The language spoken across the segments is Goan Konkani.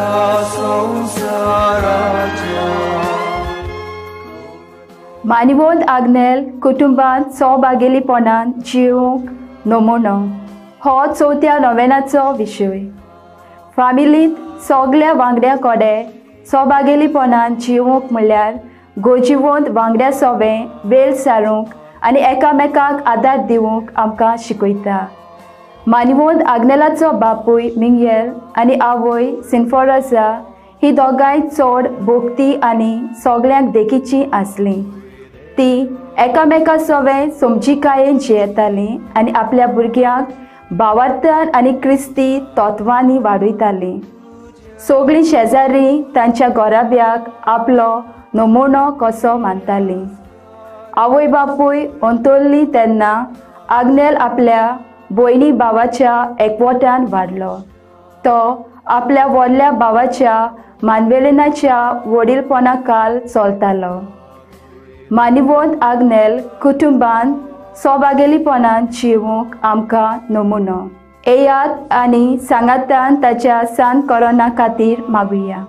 ह्या संवसाराच्या. मानिवंत आग्नेल कुटुंबांत सौभागेलीपणान जिवंक नमुनो हो चवथ्या नोवेनाचो विशय. फामिलींत सगल्या वांगड्यां कडेन सौभागेलीपणान जिवंक म्हणल्यार गोजिवंत वांगड्या सोबें वेळ सारूंक आनी एकामेकाक आदार दिवंक आमकां शिकयता. मानिवंत आग्नेलाचो बापूय मिंगेल आनी आवय सिन्फोरसा ही दोगांय चड भोक्ती आनी सगल्यांक देखीचीं आसलीं. ती एकामेका सोवें समजिकायेन जियेतालीं आनी आपल्या भुरग्यांक भावार्थान आनी क्रिस्ती तत्वांनी वाडयतालीं. सगळीं शेजारी तांच्या घराब्याक आपलो नमुनो कसो मानतालीं. आवय बापूय अंतरली तेन्ना आग्नेल आपल्या भयणी भावाच्या एकवटान वाडलो. तो आपल्या व्हडल्या भावाच्या मानवेलिनाच्या वडीलपणा खाल चलतालो. मानिवंत आग्नेल कुटुंबान सौभागेलीपणान जिवंक आमकां नमुनो. येयात आनी सांगातान ताच्या सान कोरोना खातीर मागुया.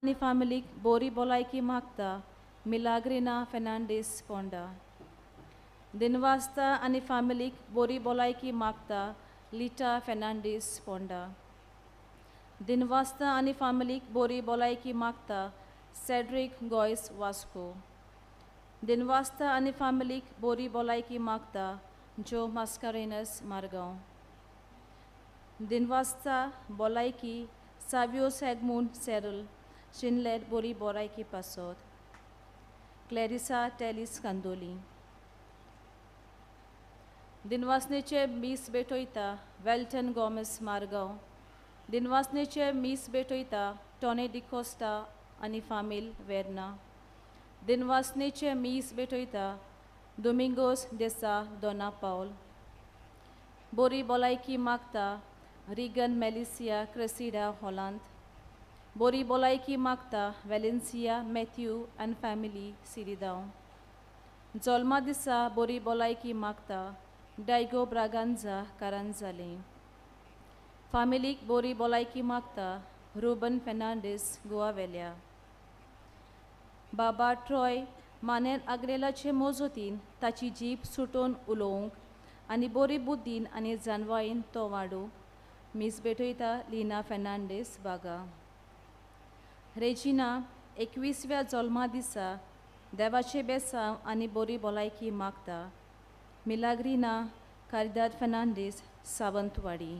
आनी फामिलीक बोरी भलायकी मागता मिलाग्रिना फेर्नांडीस पोंडा. दिनवास्ता आनी फामिलीक बोरी भलायकी मागता लिटा फेर्नांडीस पोंडा. दिनवास्ता आनी फामिलीक बोरी भलायकी मागता सेड्रीक गोयस वास्को. दिनवास्ता आनी फामिलीक बोरी भलायकी मागता जो मास्कारेनस मारगांव. दिनवास्ता भलायकी सावियो सेगमून सेरल शिनलेट बोरी बोरायकी पासत क्लॅरिसा टेलिस कांदोली. दिनवासनेचे मीस भेटयता वेल्टन गोमेस मारगांव. दिनवासनेचे मीस भेटयता टॉनी डिकोस्टा आनी फामील वेर्ना. दिनवासनेचे मीस भेटयता दोमिंगोस देसा दोना पावल. बोरी भलायकी मागता रिगन मेलिसिया क्रेसिडा हॉलांत. बोरी भलायकी मागता वेलेन्सिया मॅथ्यू आनी फॅमिली सिरिदांव. जल्मा दिसा बोरी भलायकी मागता डायगो ब्रागांजा कारांजाली. फामिलीक बोरी भलायकी मागता रुबन फेर्नांडीस गोवा वेल्या. बाबा ट्रॉय मानेर आग्रेलाचे मोजोतीन ताची जीप सुटोवन उलोवंक आनी बोरी बुद्दीन आनी जानवायेन तो वाडूं मीस भेटयता लिना फेर्नांडीस बागा. रेजिना 21व्या जल्मा दिसा देवाचे बेसांव आनी बोरी भलायकी मागता मिलाग्रिना कारिदाद फेर्नांडीस सावंतवाडी.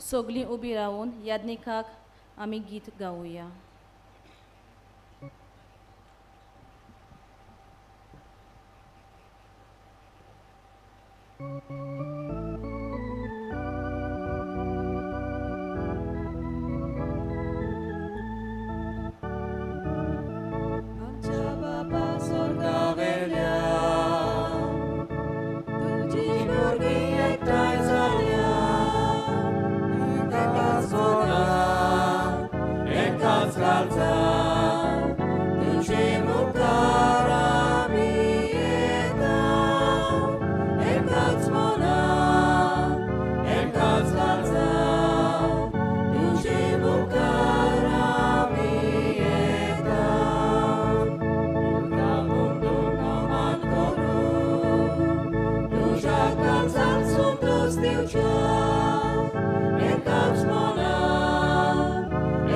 सगळीं उबी रावन यादनिकाक आमी गीत गावया. आमच्या बापा स्वर्गावेल्या तुजी भुरगीं एकठांय जाल्या एकाच मनान एकाच काळजान तुजे मुखार आमी येता एकाच मनान एकाच काळजान तुजे मुखार आमी येता तुका मान करूं तुज्या काळजाक संतोश दिवच्या एकाच मनान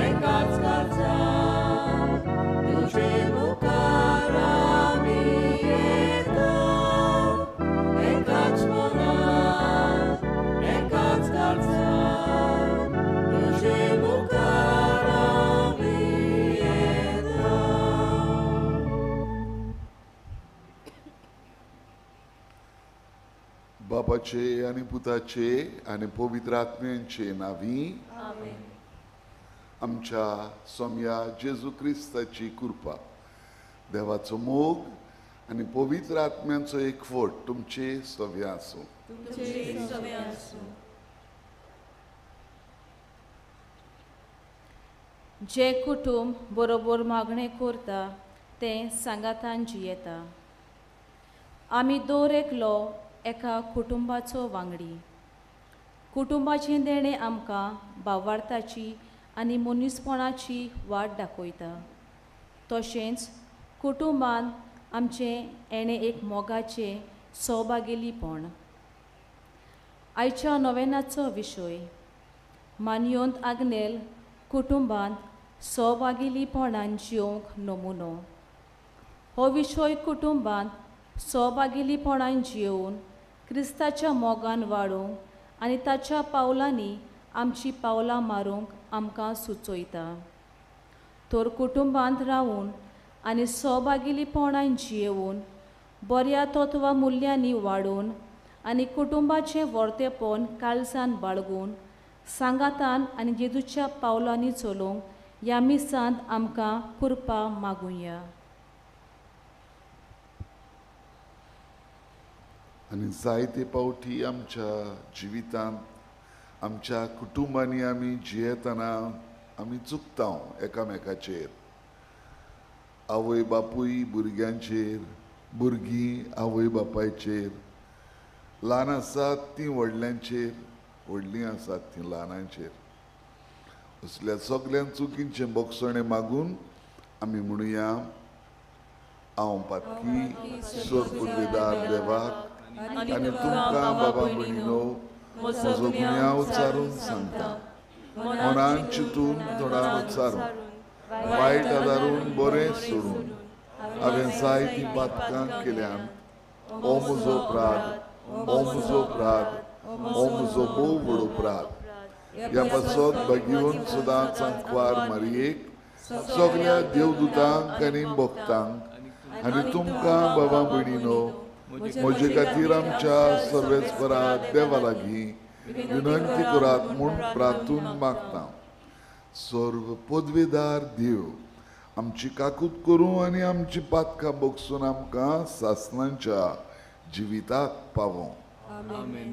एकाच काळजान तुजे मुखार आमी येता एकाच मनान एकाच काळजान तुजे मुखार आमी येता. बापाचे आनी पुताचे आनी पवित्र आत्म्यांचे नांवी आमच्या सोम्या जेजू क्रिस्ताची कृपा, देवाचो मोग आनी पवित्र आत्म्यांचो एकवट तुमचे सव्या आसूं. जे कुटुंब बरोबर मागणें करता तें सांगातान जियेता. आमी दर एकलो एका कुटुंबाचो वांगडी. कुटुंबाचें देणें आमकां भावार्थाची आनी मनीसपणाची वाट दाखयता. तशेंच कुटुंबान आमचें येणें एक मोगाचें सौभागेलीपण. आयच्या नोवेनाचो विशय मानयोंत आग्नेल कुटुंबांत सौभागेलीपणान जियोंक नमुनो. हो विशय कुटुंबांत सौभागेलीपणान जियोवन क्रिस्ताच्या मोगान वाडोवंक आनी ताच्या पावलांनी आमची पावलां मारूंक आमकां सुचयता. तर कुटुंबांत रावून आनी सौभागेलीपणान जियेवन बऱ्या तत्वा मुल्यांनी वाडोवन आनी कुटुंबाचें वर्तेपण काळजान बाळगून सांगातान आनी जेजूच्या पावलांनी चलोवंक ह्या मिसांत आमकां कृपा मागुया. आनी जायते पावटी आमच्या जिवितांत आमच्या कुटुंबांनी आमी जियेतना आमी चुकता एकामेकाचेर. आवय बापूय भुरग्यांचेर, भुरगीं आवय बापायचेर, ल्हान आसात तीं व्हडल्यांचेर, व्हडलीं आसात तीं ल्हानांचेर. असल्या सगळ्या चुकींचें बोगसणें मागून आमी म्हणुया, हांव पातकी सर्वपुर्वेदार देवाक आनी तुमकां बाबा भयणीनो म्हजो गुन्यांव उच्चारून सांगता. मनान चिंतून तोंडान उच्चारून वायट आदारून बरें सोडून हांवें जायतीं पातकां केल्यान. ओ म्हजो अपराध, ओ म्हजो अपराध, ओ म्हजो भोव व्हड अपराध. ह्या पासत भगीवन सदांच आंकवार मारयेक, सगळ्या देवदूतांक आनी भक्तांक आनी तुमकां बाबा भयणीनो म्हजे खातीर आमच्या सर्वेस्परा देवा लागीं विनंती करात म्हूण प्रार्थून मागता. सर्व पदवेदार देव आमची काकूत करूं आनी आमची पातकां बगसून आमकां सासणांच्या जिविताक पावों. आमेन.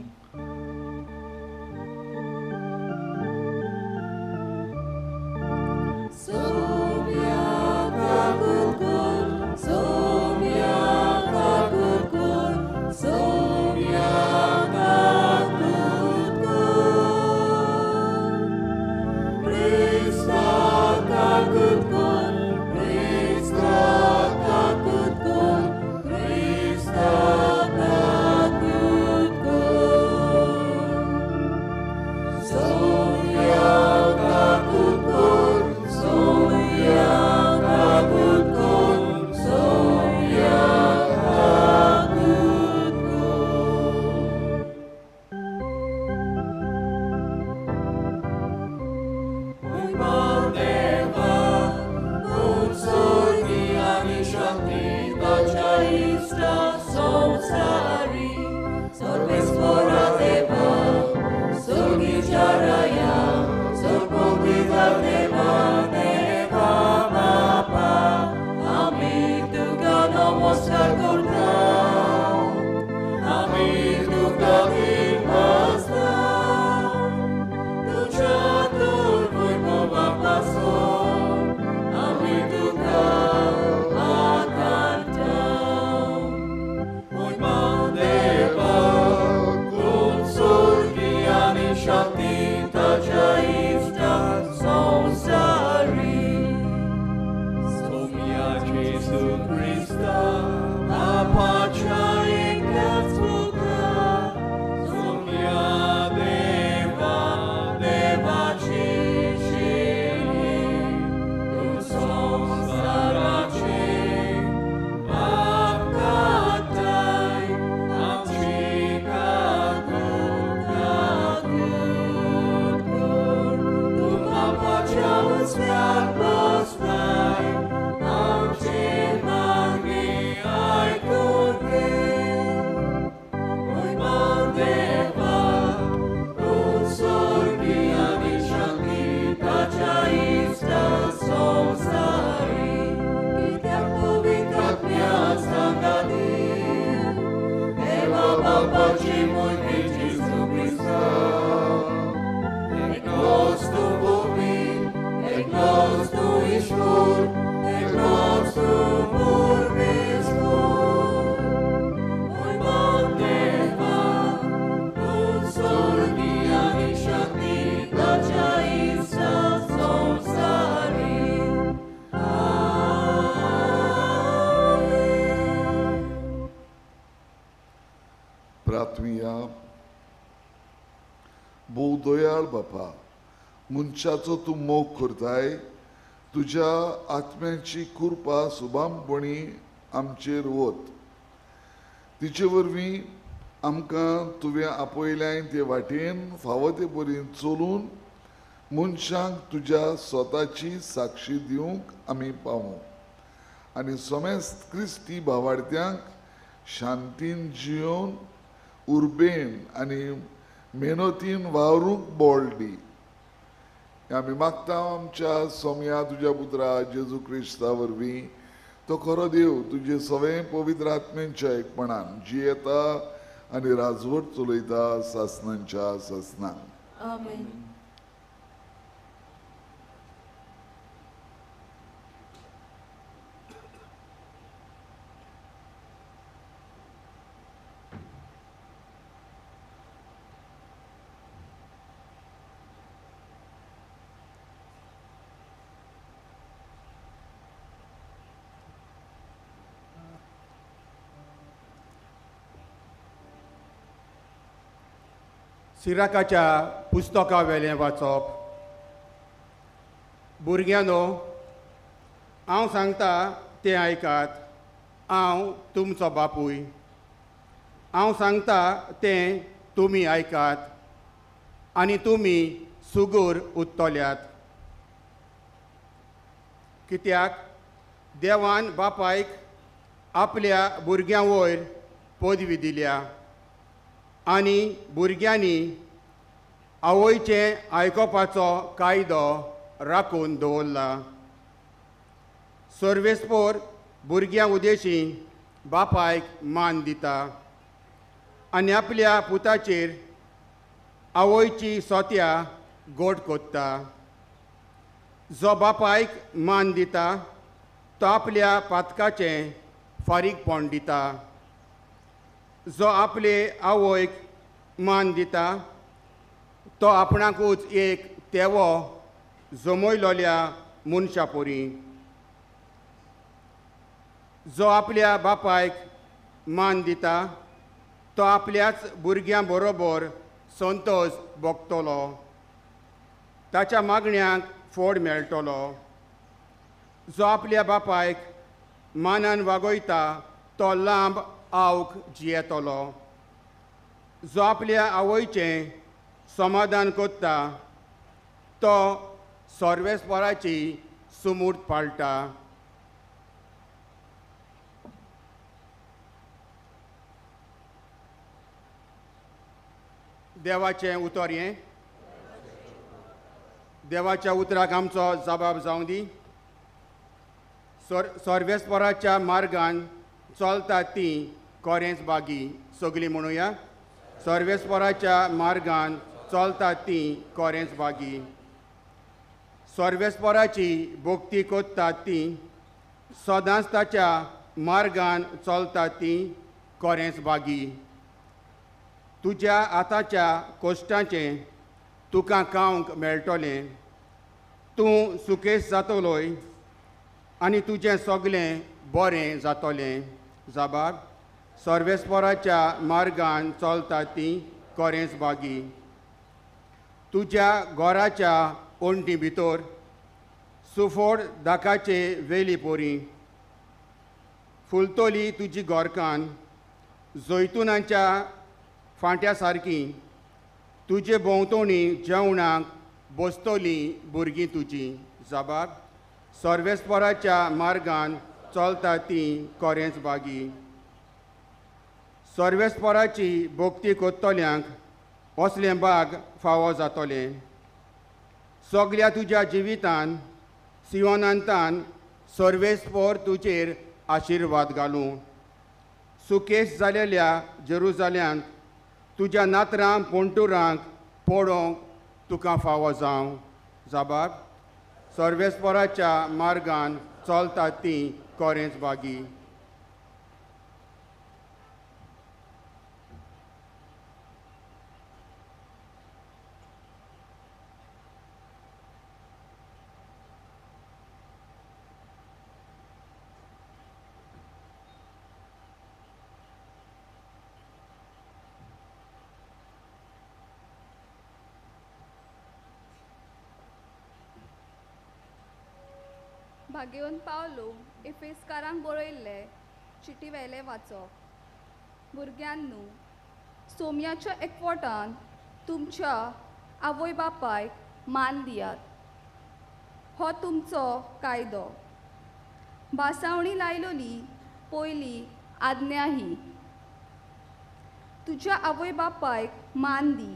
Good. आत्मिया, भोव दयाळ बापा, मनशाचो तूं मोग करताय, तुज्या आत्म्याची कृपा सुबामपणी आमचेर वत. तिचे वरवीं आमकां तुवें आपयल्याय ते वाटेन फावो ते परीन चलून मनशांक तुज्या स्वताची साक्षी दिवंक आमी पावूं आनी समेस्त क्रिस्ती भावार्थ्यांक शांतीन जियोवन उर्बेन आनी मेहनतीन वावरूंक बळ दी. आमी मागता आमच्या सोम्या तुज्या पुत्रा जेजू क्रिस्ता वरवीं, तो खरो देव तुजे सगळे पवित्र आत्म्यांच्या एकपणान जियेता आनी राजवट चलयता सासनांच्या सासनांक. आमेन. सिराकाच्या पुस्तका वेलें वाचप. भुरग्यांनो, हांव सांगता तें आयकात. हांव तुमचो बापूय. हांव सांगता तें तुमी आयकात आनी तुमी सुगूर उरतल्यात. कित्याक देवान बापायक आपल्या भुरग्यां वयर पदवी दिल्या आनी भुरग्यांनी आवयचें आयकोपाचो कायदो राखून दवरला. सर्वेस्पोर भुरग्यां उदेशी बापायक मान दिता आनी आपल्या पुताचेर आवयची सोत्या गोड कोत्ता. जो बापायक मान दिता तो आपल्या पातकाचें फारीकपण दिता. जो आपले आवयक मान दिता तो आपणाकूच एक तेवो जमयलोल्या मनशा परी. जो आपल्या बापायक मान दिता तो आपल्याच भुरग्यां बरोबर संतोष भोगतलो, ताच्या मागण्यांक फोड मेळटलो. जो आपल्या बापायक मानान वागयता तो लांब आवक जियेतलो. जो आपल्या आवयचें समाधान करता तो सर्वेस्पराची सुमूर्त पाळटा. देवाचें उतर हें. देवाच्या उतराक आमचो जबाब जावं दी. सर्वेस्पराच्या मार्गान चलता ती कोरेंच बागी. सगळीं म्हणुया, सर्वेस्पराच्या मार्गान चलता ती कोरेंच बागी. सर्वेस्पराची भक्ती करता ती सदांच ताच्या मार्गान चलता ती कोरेंच बागी. तुज्या आताच्या कश्टांचें तुका खावंक मेळटलें. तूं सुकेस जातलोय आनी तुजें सगळें बरें जातलें. जबाब, सर्वेस्पराच्या मार्गान चलता ती कोरेंच बागी. तुज्या घराच्या वण्टी भितर सुफोड दाकाचे वेली पोरी फुलतली तुजी घरकान जैतुनाच्या फांट्या सारकी. तुजे भोंवतणी जेवणाक बसतली भुरगीं तुजी. जबाब, सर्वेस्पराच्या मार्गान चलता ती कोरेंच बागी. सर्वेस्पराची भक्ती करतल्यांक असलें बाग फावो जातलें. सगल्या तुज्या जिवितान सियोनांतान सर्वेस्पर तुजेर आशिर्वाद घालूं. सुकेश जालेल्या जेरुजाल्यांत तुज्या नातरां पोंटुरांक पळोवंक तुका फावो जावं. जबाब, सर्वेस्पराच्या मार्गान चलता ती कोरेंच बागी. भागेवन पावलो एफेसकारांक बरयल्ले चिटी वेले वाचप. भुरग्यांनू, सोम्याच्या एकवटान तुमच्या आवय बापायक मान दियात, हो तुमचो कायदो. भासावणी लायलोली पयली आज्ञा ही, तुज्या आवय बापायक मान दी,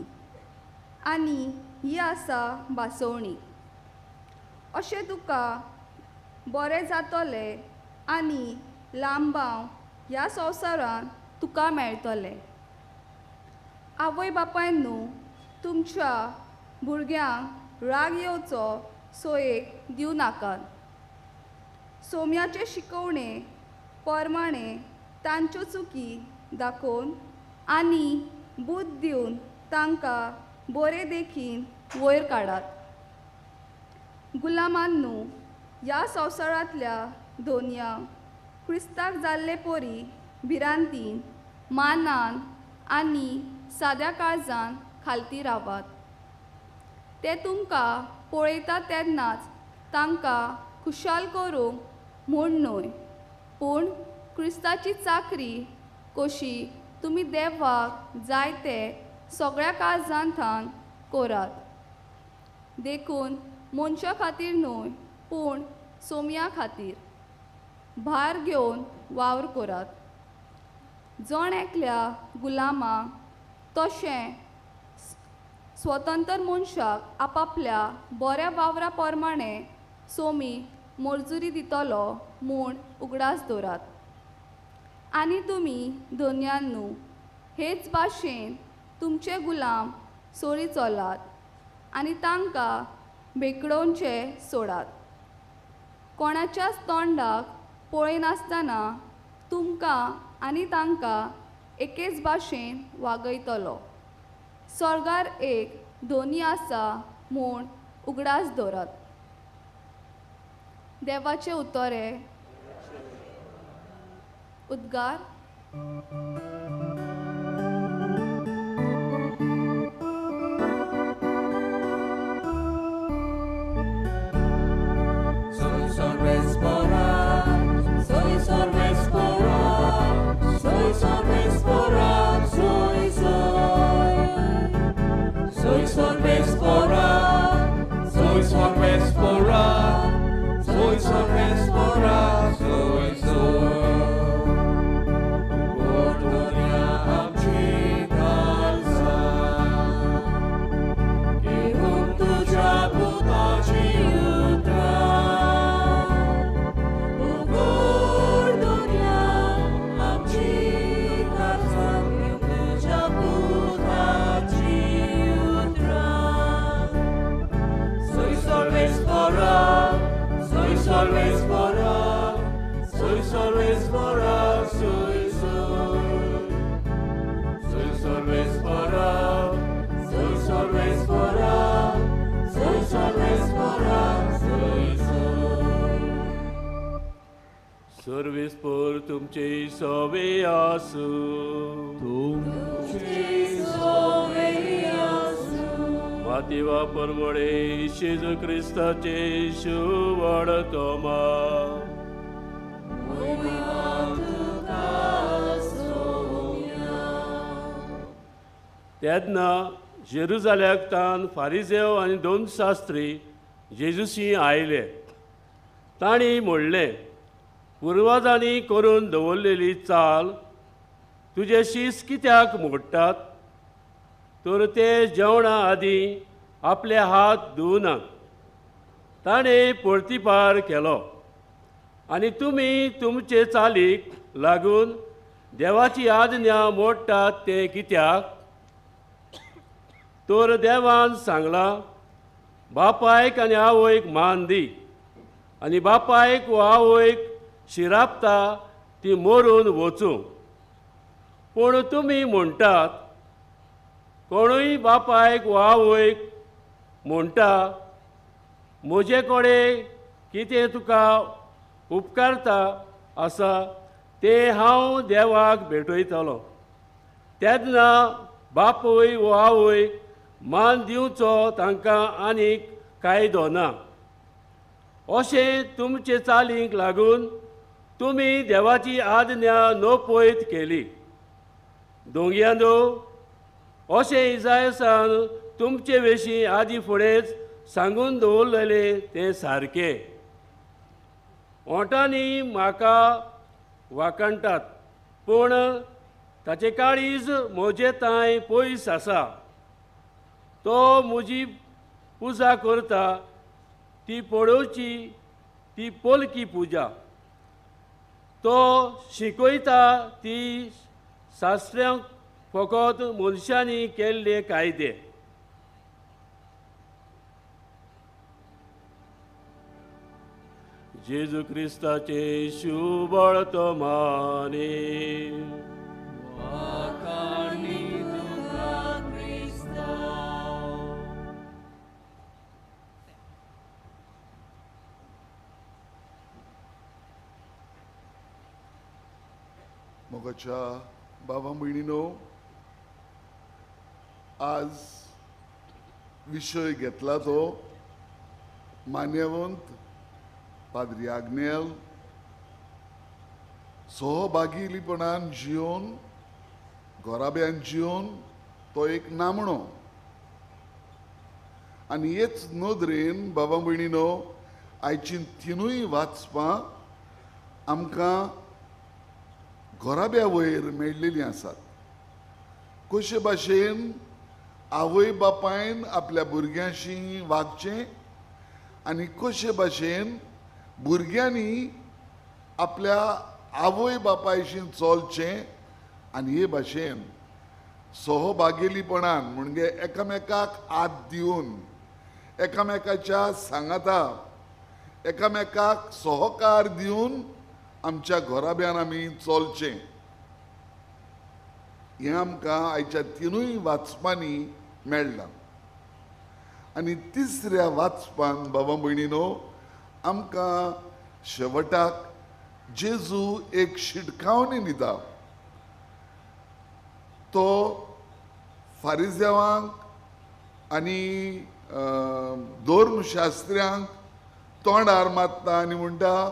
आनी ही आसा भासवणी. अशें तुका बरें जातलें आनी लांबाव ह्या संवसारांत तुका मेळटलें. आवय बापायन न्हू तुमच्या भुरग्यांक राग येवचो सोयेक दिवं नाकात. सोम्याचे शिकवणे प्रमाणे तांच्यो चुकी दाखोवन आनी बूद दिवन तांकां बरे देखीन वयर काडात. गुलामांनू, ह्या संवसारांतल्या दोनयांक क्रिस्ताक जाल्ले पोरी भिरांतीन, मानान आनी साद्या काळजान खालती रावात. ते तुमकां पळयता तेन्नाच तांकां खुशाल करूंक म्हूण न्हय, पूण क्रिस्ताची चाकरी कशी तुमी देवाक जाय ते सगळ्या काळजांतान करात. देखून मनशां खातीर न्हय, पूण सोम्या खातीर भार घेवन वावर करात. जण एकल्या गुलामाक तशें स्वतंत्र मनशाक आपापल्या बऱ्या वावरा प्रमाणे सोमी मजुरी दितलो म्हूण उगडास दवरात. आनी तुमी धनयान न्हू, हेच भाशेन तुमचे गुलाम सोरी चलात आनी तांकां भेकडोवचे सोडात. कोणाच्याच तोंडाक पळयनासतना तुमकां आनी तांकां एकेच भाशेन वागयतलो. स्वर्गार एक धनी आसा म्हूण उगडास दवरात. देवाचें उतर उद्गार. सर्वीस पोर तुमचे सवे आसू. मातीवा परवडे जेजू क्रिस्ताचे शुवड तोमा. तेन्ना जेरुजाल्याक तान फारिजेव आनी दोन शास्त्री जेजूशी आयले. तांणी म्हणलें, पुर्वजांनी करून दवरलेली चाल तुजे शीस कित्याक मोडटात? तर ते जेवणा आदीं आपले हात धुवनात. ताणें परतिपार केलो, आनी तुमी तुमचे चालीक लागून देवाची आज्ञा मोडटात तें कित्याक? तर देवान सांगलां, बापायक आनी आवयक मान दी, आनी बापायक वा आवयक शिरापता ती मरून वचूं. पूण तुमी म्हणटात, कोणूय बापायक वा आवयक म्हणटा, म्हजे कडेन कितें तुका उपकारता आसा तें हांव देवाक भेटयतलो, तेन्ना बापूय वा आवयक मान दिवचो तांकां आनीक कायदो ना. अशें तुमचे चालींक लागून तुमी देवाची आज्ञा नपयत केली. दोंग्यांनो, अशें इजायसान तुमचे विशीं आदी फुडेंच सांगून दवरलेलें तें सारकें. ओंठांनी म्हाका वाखाणटात पूण ताचें काळीज म्हजे तांय पयस आसा. तो म्हजी पुजा करता ती पळोवची ती पोलकी पुजा, तो शिकयता ती शास्त्र्यांक फकत मनशांनी केल्ले कायदे. जेजू क्रिस्ताचे शुभवर्तमाने. मोगाच्या बाबा भयणीनो, आज विशय घेतला तो मान्यवंत पाद्री आग्नेल सहभागीपणान जिवन घराब्यान जिवन तो एक नामणो. आनी हेच नदरेन बाबा भयणीनो आयची तिनूय वाचपां आमकां घराब्या वयर मेळ्ळेलीं आसात. कशे भाशेन आवय बापायन आपल्या भुरग्यांशी वागचें आनी कशे भाशेन भुरग्यांनी आपल्या आवय बापायशी चलचें आनी हे भाशेन सहभागेलीपणान म्हणजे एकामेकाक हात दिवन एकामेकाच्या सांगाता एकामेकाक सहकार दिवन आमच्या घराब्यान आमी चलचें. हें आमकां आयच्या तिनूय वाचपांनी मेळ्ळां. आनी तिसऱ्या वाचपान बाबा भयणीनो आमकां शेवटाक जेजू एक शिटकावणी दिता. तो फारिजेवांक आनी धर्मशास्त्र्यांक तोंडार मारता आनी म्हणटा,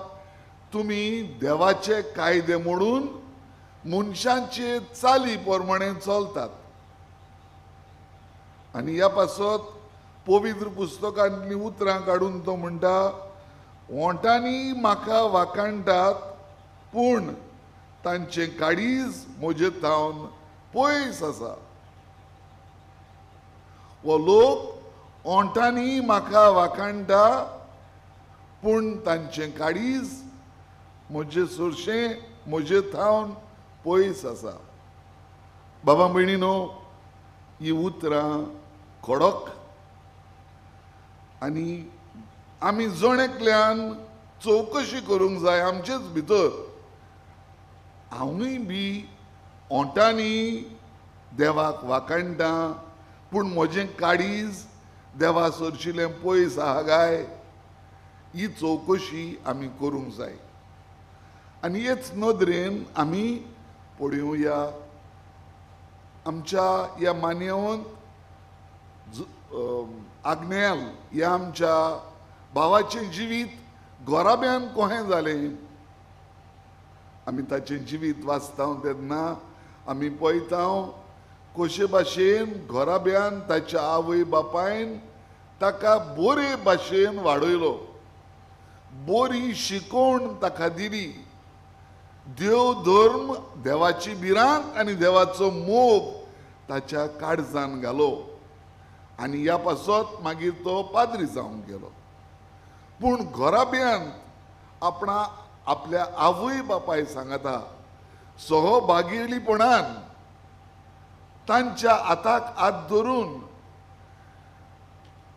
तुमी देवाचे कायदे मोडून मनशांचे चाली प्रमाणे चलतात. आनी ह्या पासत पवित्र पुस्तकांतलीं उतरां काडून तो म्हणटा, ओंठांनी म्हाका वाखाणटात पूण तांचें काळीज म्हजे थावन पयस आसा. हो लोक ओंठांनी म्हाका वाखाणटा पूण तांचें काळीज म्हजे सरशें म्हजे थावन पयस आसा. बाबा भयणीनो, ही उतरां खडक आनी आमी जण एकल्यान चवकशी करूंक जाय आमचेच भितर. हांवूय बी ओंठांनी देवाक वाखाणटा पूण म्हजें काळीज देवा सरशिल्लें पयस आहा काय, ही चवकशी आमी करूंक जाय. आनी हेच नदरेन आमी पळोवया आमच्या ह्या मान्यवंत आग्नेल ह्या आमच्या भावाचें जिवीत घराब्यान कोहें जालें. आमी ताचें जिवीत वाचता तेन्ना आमी पळयता कशे भाशेन घराब्यान ताच्या आवय बापायन ताका बरे भाशेन वाडयलो, बरी शिकवण ताका दिली. देव धर्म, देवाची भिरांत आनी देवाचो मोग ताच्या काळजान घालो आनी ह्या पासत मागीर तो पाद्री जावंक गेलो. पूण घराब्यान आपणा आपल्या आवय बापाय सांगता सहभागीपणान तांच्या हाताक हात धरून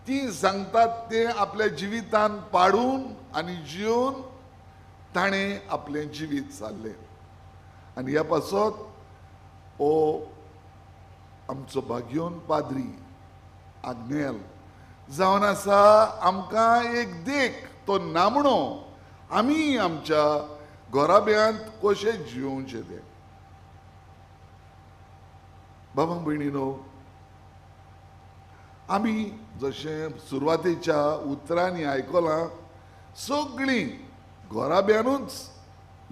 ती सांगतात ते आपल्या जिवितान पाडून आनी जिवन ताणें आपलें जिवीत सारलें. आनी ह्या पासत हो आमचो भाग्योन पाद्री आग्नेल जावन आसा आमकां एक देख, तो नामणो आमी आमच्या घराब्यांत कशें जियोवचें तें. बाबा भयणीनो, आमी जशें सुरवातेच्या उतरांनी आयकलां, सगळीं घराब्यानूच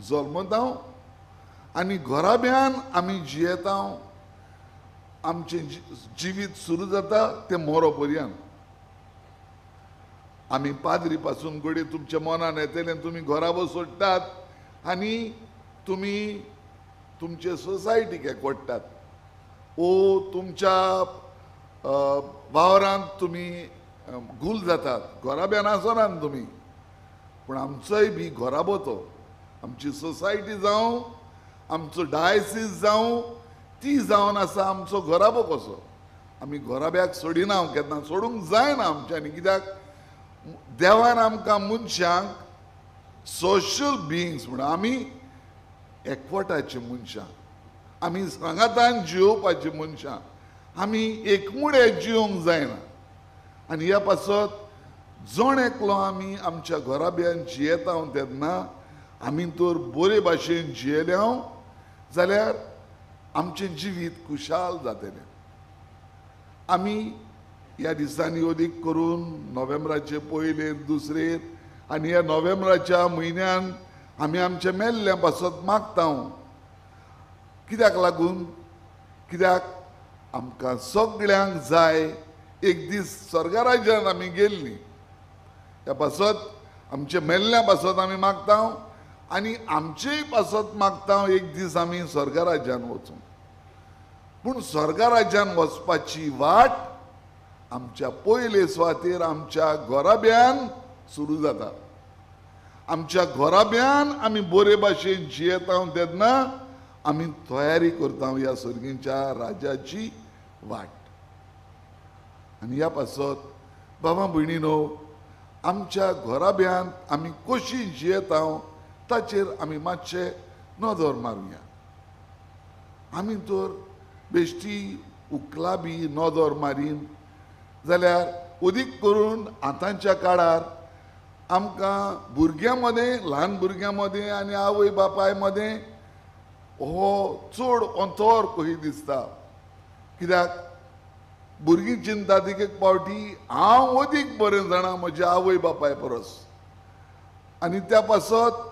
जल्मता आनी घराब्यान आमी जियेता. आमचें जिवीत सुरू जाता तें मोरो पर्यंत. आमी पाद्री पासून घडये तुमच्या मनान येतलें, तुमी घराबो सोडटात आनी तुमी तुमचे सोसायटीक एकवटतात ओ तुमच्या वावरांत तुमी गुल जातात. घराब्यान आसनात तुमी, पूण आमचोय बी घराबो तो, आमची सोसायटी जावं, आमचो डायसीस जावं, ती जावन आसा आमचो घराबो कसो. आमी घराब्याक सोडिना, केन्ना सोडूंक जायना आमच्यांनी. कित्याक देवान आमकां मनशांक सोशल बिंग्स म्हणून, आमी एकवटाची मनशां, आमी सांगातान जियोवपाची मनशां, आमी एकमुळे जियोंक जायना. आनी ह्या पासत जण एकलो आमी आमच्या घराब्यान जियेता तेन्ना आमी तर बरे भाशेन जियेले जाल्यार आमचें जिवीत खुशाल जातलें. आमी ह्या दिसांनी अदीक करून नोव्हेंबराचे पयलेर दुसरेर आनी ह्या नोव्हेंबराच्या म्हयन्यान आमी आमच्या मेल्ल्या पासत मागता. कित्याक लागून? कित्याक आमकां सगळ्यांक जाय एक दीस स्वर्गराज्यान आमी गेल्लीं. ह्या पासत आमच्या मेल्ल्या पासत आमी मागता आनी आमचेय पासत मागता एक दीस आमी स्वर्गराज्यान वचूं. पूण स्वर्गराज्यान वचपाची वाट आमच्या पयले सुवातेर आमच्या घराब्यान सुरू जाता. आमच्या घराब्यान आमी बरे भाशेन जियेता तेन्ना आमी तयारी करता ह्या सर्गीच्या राजाची वाट. आनी ह्या पासत बाबा भयणीनो, आमच्या घराब्यान आमी कशी जियेता ताचेर आमी मातशे नदर मारुया. आमी तर बेश्टी उकला बी नदर मारीन जाल्यार अदीक करून आतांच्या काळार आमकां भुरग्यां मदें, ल्हान भुरग्यां मदें आनी आवय बापाय मदें हो चड अंतर कशी दिसता. कित्याक भुरगीं चिंतात एक एक पावटी हांव अदीक बरें जाणा म्हज्या आवय बापाय परस, आनी त्या पासत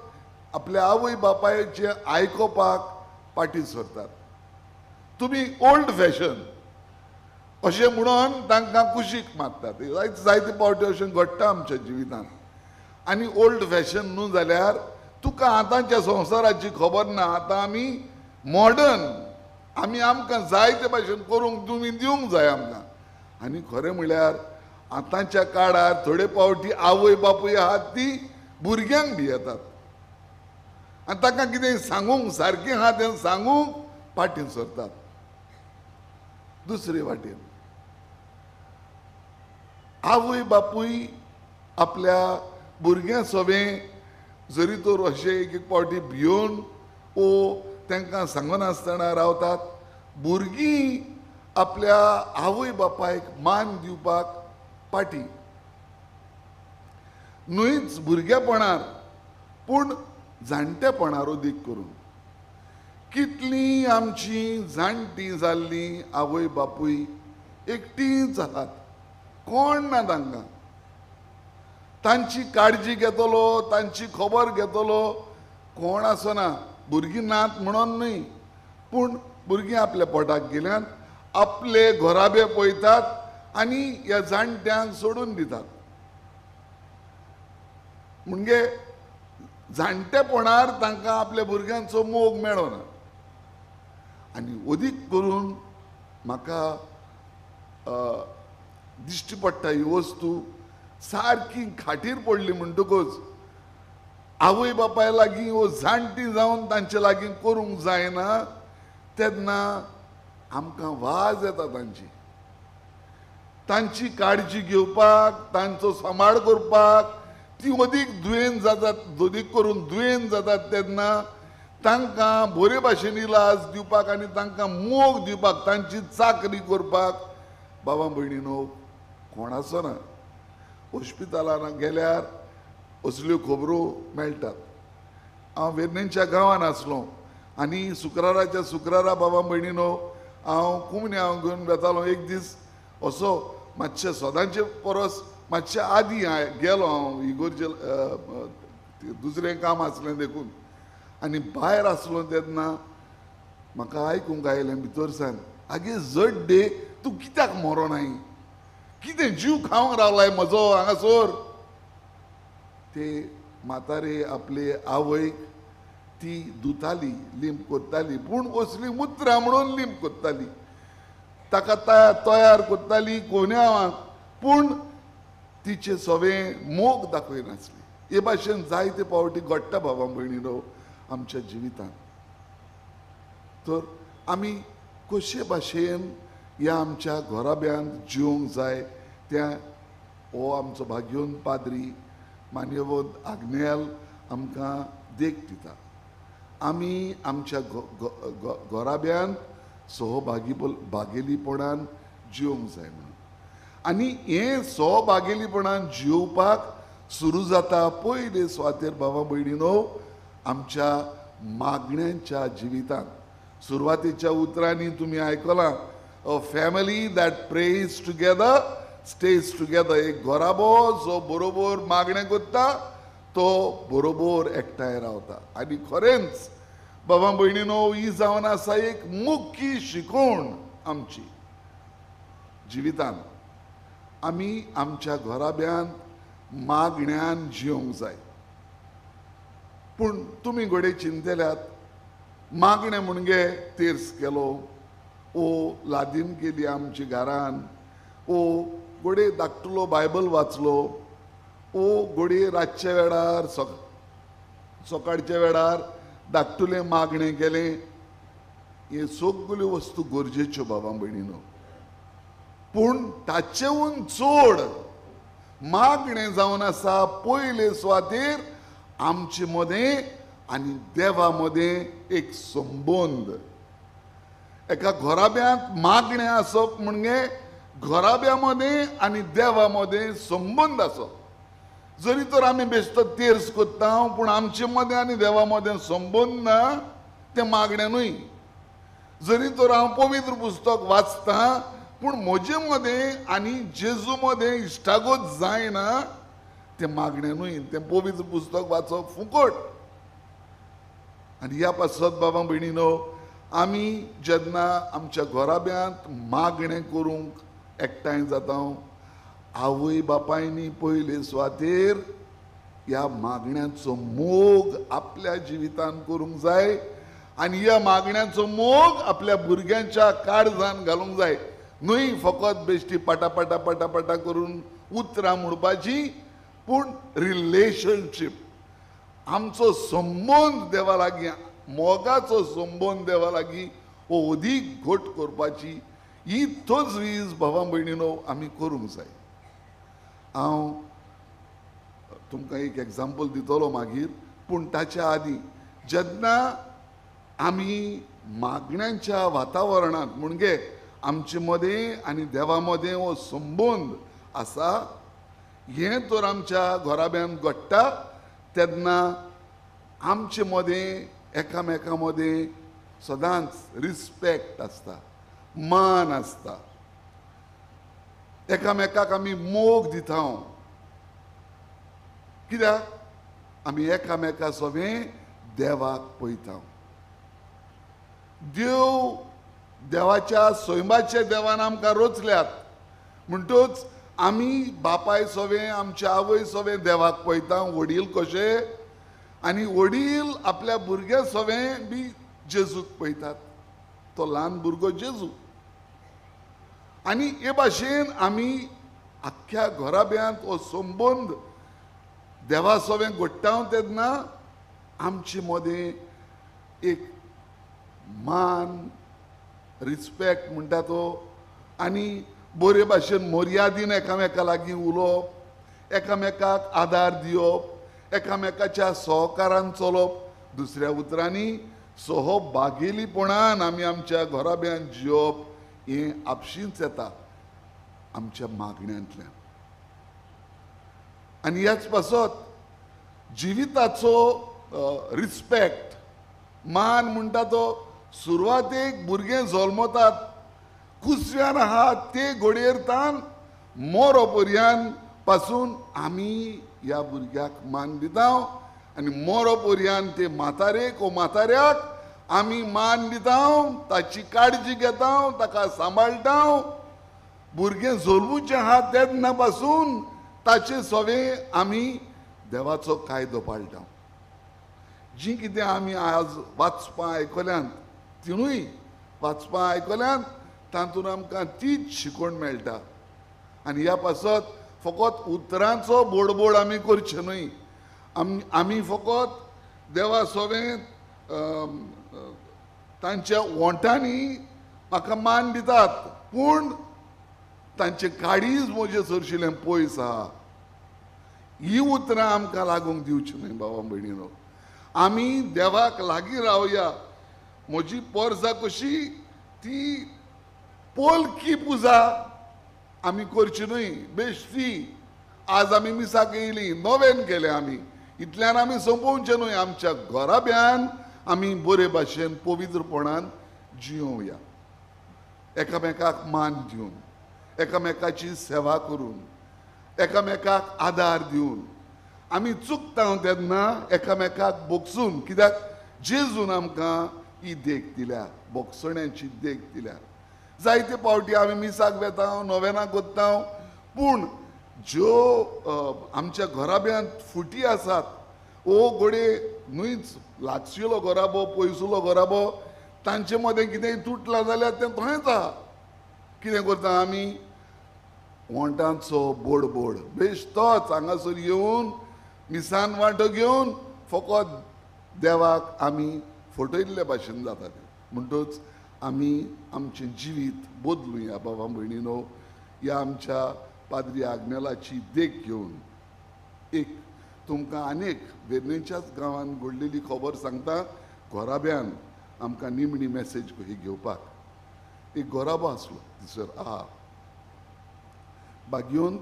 आपल्या आवय बापायचें आयकोपाक फाटीं सरतात. तुमी ओल्ड फॅशन अशें म्हणून तांकां कुशीक मारतात. जायते पावटी अशें घडटा आमच्या जिवितांत. आनी ओल्ड फॅशन न्हू जाल्यार तुका आतांच्या संवसाराची खबर ना, आतां आमी मॉडर्न, आमी आमकां जाय ते भाशेन करूंक तुमी दिवंक जाय आमकां. आनी खरें म्हळ्यार आतांच्या काळार थोडे पावटी आवय बापूय आहात ती भुरग्यांक भियेतात आनी तांकां कितें सांगूंक सारकें आहा तें सांगूंक फाटीं सरतात. दुसरे वाटेन आवय बापूय आपल्या भुरग्यां सवें जरी तर अशें एक एक पावटी भियोवन ओ तांकां सांगनासतना रावतात, भुरगीं आपल्या आवय बापायक मान दिवपाक फाटीं न्हूच भुरगेपणार पूण जाणटेपणार अदीक करून. कितलीं आमचीं जाणटीं जाल्लीं आवय बापूय एकटींच आहात, कोण ना तांकां, तांची काळजी घेतलो, तांची खबर घेतलो कोण आसना. भुरगीं नात म्हणून न्हय, पूण भुरगीं आपल्या पोटाक गेल्यान आपले घराबे पळयतात आनी ह्या जाणट्यांक सोडून दितात. म्हणजे जाणटेपणार तांकां आपल्या भुरग्यांचो मोग मेळना. आनी अदीक करून म्हाका दिश्टी पडटा ही वस्तू सारकी खाटीर पडली म्हणटकूच आवय बापाय लागीं वो जाणटी जावन तांचे लागीं करूंक जायना तेन्ना आमकां वाज येता तांची, तांची काळजी घेवपाक, तांचो सांबाळ करपाक. ती अदीक दुयेंत जातात, अदीक करून दुयेंत जातात तेन्ना तांकां बरे भाशेन इलाज दिवपाक आनी तांकां मोग दिवपाक, तांची चाकरी करपाक बाबा भयणीनो कोण आसना. हॉस्पिटलान गेल्यार असल्यो खबरो मेळटात. हांव वेर्णेंच्या गांवान आसलो आनी शुक्राराच्या शुक्रारा बाबा भयणीनो हांव कुमण्या हांव घेवन वेतालो. एक दीस असो मातशे सदांचे परस मातशें आदी गेलो हांव इगोर्जे, दुसरें काम आसलें देखून, आनी भायर आसलो तेन्ना म्हाका आयकूंक आयलें भितर सान, आगे जड्डे तूं कित्याक मरोनाय, कितें जीव खावंक रावलाय म्हजो हांगासर. ते म्हातारे आपले आवयक ती धुताली, लिंप कोत्ताली, पूण असली उतरां म्हणून लिंप कोत्ताली, ताका तयार कोत्ताली कोन्यावाक, पूण तिचे सवें मोग दाखयनासली. हे भाशेन जायते पावटी घडटा बाबा भयणीनो आमच्या जिवितांत. तर आमी कशे भाशेन ह्या आमच्या घराब्यांत जिवंक जाय त्या हो आमचो भाग्योन पाद्री मान्यवंत आग्नेल आमकां देख दिता. आमी आमच्या घराब्यांत सहभागी भागेलीपणान जिवंक जाय म्हणून. आनी हें सहभागेलीपणान जिवपाक सुरू जाता पयले सुवातेर बाबा भयणीनो आमच्या मागण्यांच्या जिवितांत. सुरवातेच्या उतरांनी तुमी आयकलां, a family that prays together stays together. एक घराबो जो बरोबर मागणें करता तो बरोबर एकठांय रावता. आनी खरेंच बाबा भयणीनो ही जावन आसा एक मुख्य शिकवण आमची जिवितांत. आमी आमच्या घराब्यांत मागण्यान जिवंक जाय. पूण तुमी घडये चिंतल्यात मागणें म्हणजे तेर्स केलो, ओ लादीन केली आमच्या घरान, ओ घडये धाकटुलो बायबल वाचलो, ओ घडये रातच्या वेळार सकाळच्या वेळार धाकटुलें मागणें केलें. हे सगल्यो वस्तू गरजेच्यो बाबा भयणीनो, पूण ताचेहून चड मागणें जावन आसा पयले सुवातेर आमचे मदें आनी देवा मदें एक संबंद. एका घराब्यांत मागणें आसप म्हणजे घराब्या मदें आनी देवा मदें संबंद आसप. जरी तर आमी बेश्टो तेर्स करता पूण आमचे मदें आनी देवा मदें संबंद ना तें मागणें न्हय. जरी तर हांव पवित्र पुस्तक वाचतां पूण म्हजे मदें आनी जेजू मदें इश्टागत जायना तें मागणें न्हय, तें पवित्र पुस्तक वाचप फुकट. आनी ह्या पासत बाबा भयणीनो आमी जेन्ना आमच्या घराब्यांत मागणें करूंक एकठांय जाता, आवय बापायनी पयले सुवातेर ह्या मागण्याचो मोग आपल्या जिवितान करूंक जाय आनी ह्या मागण्याचो मोग आपल्या भुरग्यांच्या काळजान घालूंक जाय. न्हय फकत बेश्टी पाटा पाटा पाटा पाटा करून उतरां म्हणपाची, पूण रिलेशनशीप, आमचो संबंद देवा लागीं, मोगाचो संबंद देवा लागीं हो अदीक घट करपाची ही तजवीज भावा भयणीनो आमी करूंक जाय. हांव तुमकां एक एग्जाम्पल दितलो मागीर, पूण ताच्या आदीं जेन्ना आमी मागण्यांच्या वातावरणांत म्हणजे आमचे मदें आनी देवा मदें हो संबंद आसा हें तर आमच्या घराब्यांत घडटा तेन्ना आमचे मदें एकामेका मदें सदांच रिस्पेक्ट आसता, मान आसता, एकामेकाक आमी मोग दिता. कित्याक आमी एकामेका सवें देवाक पळयता. देव देवाच्या सैमाच्या देवान आमकां रचल्यात म्हणटच आमी बापाय सवें आमच्या आवय सवें देवाक पळयता, वडील कशे, आनी वडील आपल्या भुरग्या सवें बी जेजूक पळयतात, तो ल्हान भुरगो जेजू. आनी हे भाशेन आमी आख्ख्या घराब्यांत हो संबंद देवा सवें घडटा तेन्ना आमचे मदें एक मान, रिस्पेक्ट म्हणटा तो, आनी बरे भाशेन मर्यादीन एकामेका लागीं उलोवप, एकामेकाक आदार दिवप, एकामेकाच्या सहकारान चलप. दुसऱ्या उतरांनी सहभागेलीपणान आमी आमच्या घराब्यांत जिवप हें आपशींच येता आमच्या मागण्यांतल्यान. आनी ह्याच पासत जिविताचो रिस्पेक्ट, मान म्हणटा तो सुरवातेक भुरगें जल्मतात कुसव्यान आहा ते घडयेर तान मोरो पर्यान पासून आमी ह्या भुरग्याक मान दिता आनी मोरो पर्यान ते म्हातारेक ओ म्हाताऱ्याक आमी मान दिता, ताची काळजी घेता, ताका सांबाळटा. भुरगें जल्मुचें आहा तेन्ना पासून ताचे सवे आमी देवाचो कायदो पाळटा. जी कितें आमी आज वाचपां आयकल्यांत तिनूय वाचपां आयकल्यांत तातूंत आमकां तीच शिकवण मेळटा. आनी ह्या पासत फकत उतरांचो बोडबोड आमी करचे न्हय. आमी फकत देवा सोवें तांच्या वोंठांनी म्हाका मान दितात पूण तांचे काळीज म्हजें सरशिल्लें पयस आहा. ही उतरां आमकां लागूंक दिवची न्हय बाबा भयणीनो. आमी देवाक लागीं रावया. म्हजी पोरसा कशी ती पोलकी पुजा आमी करची न्हय बेश्टी. आज आमी मिसाक येयली, नोवेन केलें आमी, इतल्यान आमी सोंपोवचें न्हय. आमच्या घराब्यान आमी बरे भाशेन पवित्रपणान जियोवया, एकामेकाक मान दिवन, एकामेकाची सेवा करून, एकामेकाक आदार दिवन. आमी चुकता तेन्ना एकामेकाक बोगसून, कित्याक जेजून आमकां ही देख दिल्या, बोगसण्याची देख दिल्या. जायते पावटी आमी मिसाक वेता, नोवेनाक वता, पूण ज्यो आमच्या घराब्यांत फुटी आसात ओ घडये न्हूच लागशिलो घराबो पयसुलो घराबो तांचे मदें कितेंय तुटलां जाल्यार तें थंयच आहा. कितें करता आमी वोंटांचो बोडबोड बेश्टोच हांगासर येवन मिसान वांटो घेवन फकत देवाक आमी फटयल्ले भाशेन जाता तें. म्हणटच आमी आमचें जिवीत बदलुया बाबा भयणीनो. ह्या आमच्या पाद्री आग्नेलाची देख घेवन एक तुमकां आनेक वेर्णेच्याच गांवान घडलेली खबर सांगता. घराब्यान आमकां निमणी मॅसेज ही घेवपाक एक घराबो आसलो थंयसर आहा बागयोन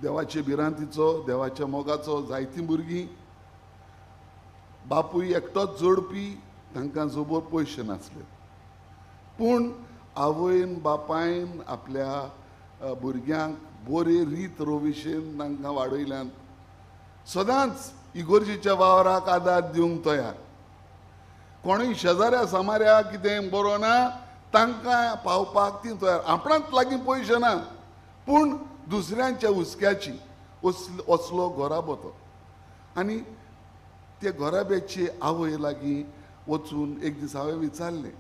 देवाचे भिरांतीचो देवाच्या मोगाचो जायतीं भुरगीं, बापूय एकटोच जोडपी, तांकां जोबोर पयशे नासले पूण आवयन बापायन आपल्या भुरग्यांक बरे रीत रोविशेन तांकां वाडयल्यान. सदांच इगोर्जेच्या वावराक आदार दिवंक तयार. कोणूय शेजाऱ्या सामाऱ्या कितें बरो ना तांकां पावपाक ती तयार. आपणांत लागीं पयशे ना पूण दुसऱ्यांच्या हुस्क्याची असलो घराबो तो. आनी ते घराब्याची आवय लागीं वचून एक दीस हांवें विचारलें,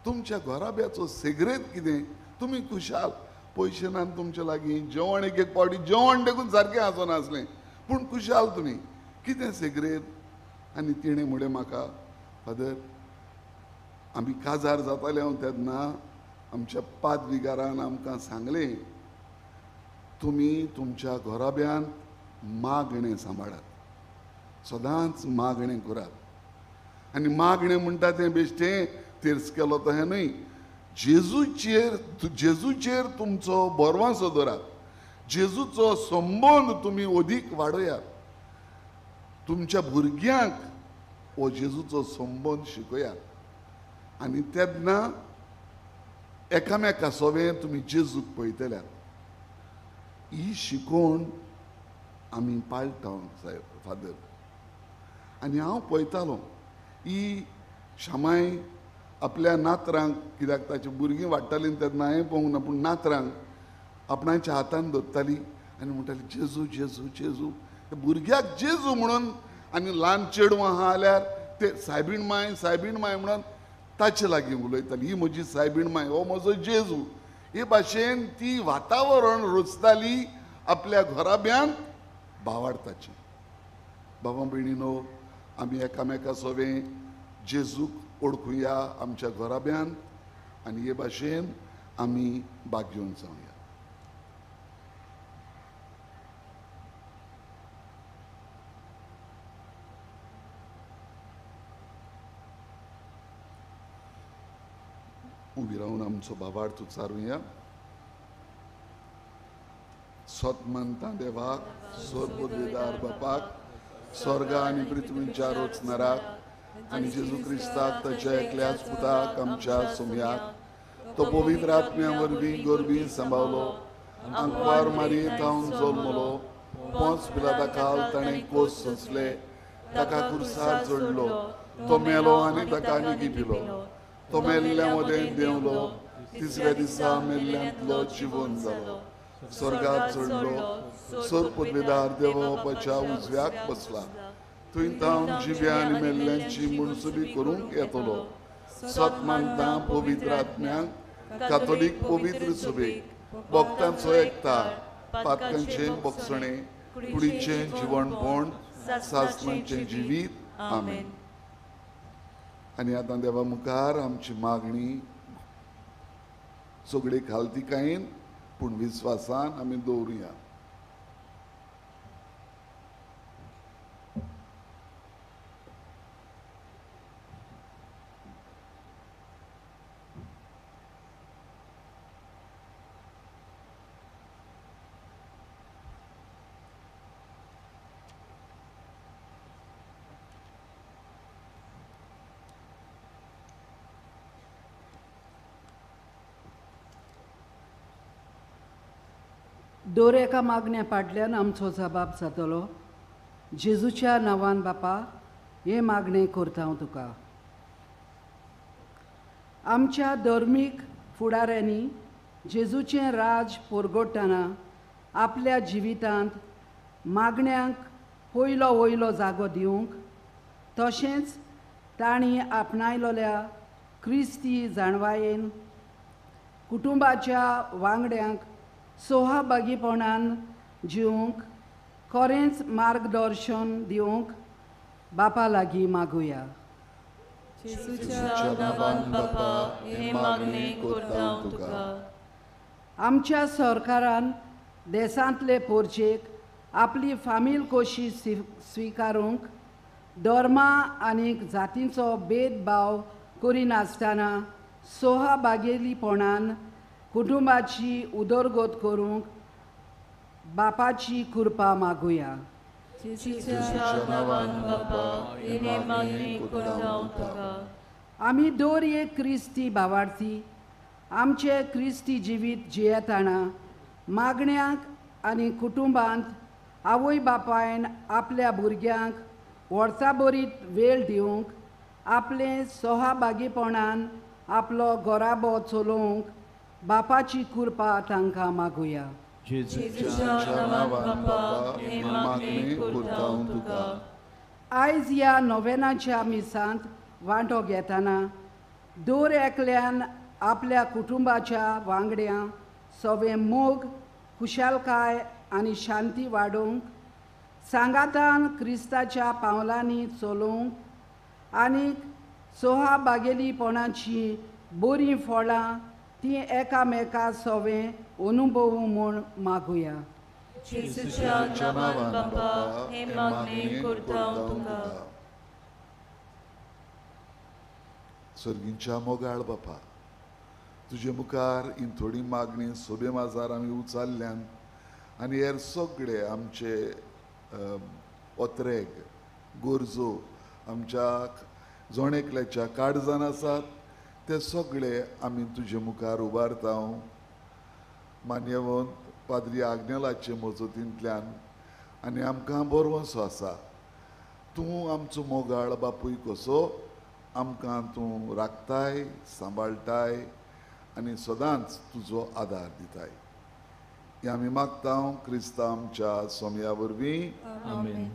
तुमच्या घराब्याचो सेग्रेत कितें, तुमी खुशाल, पयशे ना तुमच्या लागीं, जेवण एक एक पावटी जेवण देखून सारकें आसनासलें पूण खुशाल तुमी, कितें सेग्रेत? आनी तिणें म्हणलें म्हाका, फादर आमी काजार जाताले हांव तेन्ना आमच्या पादविगारान आमकां सांगलें तुमी तुमच्या घराब्यांत मागणें सांबाळात, सदांच मागणें करात. आनी मागणें म्हणटा तें बेश्टें तेर्स केलो तशें न्हय, जेजूचेर तुमचो बरवासो दवरात, जेजूचो संबंद तुमी अदीक वाडयात, तुमच्या भुरग्यांक हो जेजूचो संबंद शिकयात. आनी तेन्ना एकामेका सोवें तुमी जेजूक पळयतल्यात. ही शिकवण आमी पाळटा सायब फादर. आनी हांव पळयतालो ही शामाय आपल्या नातरांक, कित्याक ताची भुरगीं वाडटालीं तेन्ना हांवें पळोवंक ना, पूण नातरांक आपणाच्या हातान धरताली आनी म्हणटाली जेजू जेजू जेजू. भुरग्याक जेजू म्हणून आनी ल्हान चेडवां आहा जाल्यार ते सायबीण माय सायबीण माय म्हणून ताचे लागीं उलयताली, ही म्हजी सायबीण माय, हो म्हजो जेजू. हे भाशेन ती वातावरण रचताली आपल्या घराब्यांत भावार्थाची. बाबा भयणीनो, आमी एकामेका सोवें जेजूक ओळखुया आमच्या घराब्यांत आनी हे भाशेन आमी भाग्योन जावया. उबी रावन आमचो भावार्थ उच्चारुया. सत मानता देवाक, सर्वोदयदार बापाक, स्वर्ग आनी पृथ्वीच्या रचणाराक आनी जेजू क्रिस्ताक ताच्या एकल्याच पुताक आमच्या सोम्याक, तो पवित्र आत्म्या वरवीं गोरवी सांबावलो, आंकवार मारयेथावन जल्मलो, पोंच पिलाता खाल ताणें कोस सोंसले, ताका कुर्सार जोडलो, तो मेलो आनी ताका निगी पिलो, तो मेल्ल्या मदें देंवलो, तिसऱ्या दिसा मेल्ल्यांतलो जिवन जालो, स्वर्गार चडलो, सोर पदवेदार देवबापाच्या उजव्याक बसला, थंय तावन जिव्या आनी मेल्ल्यांची मुणसुबी करूंक येतलो. सत मानता पवित्र आत्म्यांक, कातोलीक पवित्र सुबेक, भक्तांचो एकता, पातकांचें बक्षणें, कुडीचें जिवणपण, सासणाचें जिवीत. आमेन. आनी आतां देवा मुखार आमची मागणी सगळे खालतिकायेन पूण विस्वासान आमी दवरुया. दर एका मागण्या पाडल्यान आमचो जबाब जातलो. जेजूच्या नांवान बापा हें मागणें करता हांव तुका. आमच्या धर्मीक फुडाऱ्यांनी जेजूचें राज परगटतना आपल्या जिवितांत मागण्यांक पयलो वयलो जागो दिवंक, तशेंच तांणी आपणायलोल्या क्रिस्ती जाणवायेन कुटुंबाच्या वांगड्यांक सोहाभागीपणान जिवंक खरेंच मार्गदर्शन दिवंक बापा लागीं मागुया. आमच्या सरकारान देशांतले पोरचेक आपली फामील कशी स्विकारूंक, धर्मा आनी जातींचो भेदभाव करिनासतना सोहाभागेलीपणान कुटुंबाची उदरगत करूंक बापाची कृपा मागुया. आमी दर एक क्रिस्ती भावार्थी आमचे क्रिस्ती जिवीत जियेतना मागण्यांक आनी कुटुंबांत आवय बापायन आपल्या भुरग्यांक वर्साभरीत वेळ दिवंक, आपले सोहाभागीपणान आपलो घराबो चलोवंक बापाची कृपा तांकां मागुया. आयज ह्या नोवेनाच्या मिसांत वांटो घेतना दर एकल्यान आपल्या कुटुंबाच्या वांगड्यां सवे मोग, खुशालकाय आनी शांती वाडोवंक, सांगातान क्रिस्ताच्या पावलांनी चलोवंक आनी सोहाभागेलीपणाची बरीं फळां ती एकामेका सवे अनुभव म्हूण मागुया. सर्गींच्या मोगाळ बापा, तुजे मुखार ही थोडी मागणी सोबे माजार आमी उचारल्यान आनी हेर सगळे आमचे ओत्रेग गरजो आमच्या जण एकल्याच्या काळजान आसात ते सगळे आमी तुजे मुखार उबारता. मान्यवंत पाद्री आग्नेलाचे मजतींतल्यान आनी आमकां बरोवंसो आसा, तूं आमचो मोगाळ बापूय कसो आमकां तूं राखताय, सांबाळटाय आनी सदांच तुजो आदार दिताय. हें आमी मागता क्रिस्ता आमच्या सोमया वरवीं. आमेन.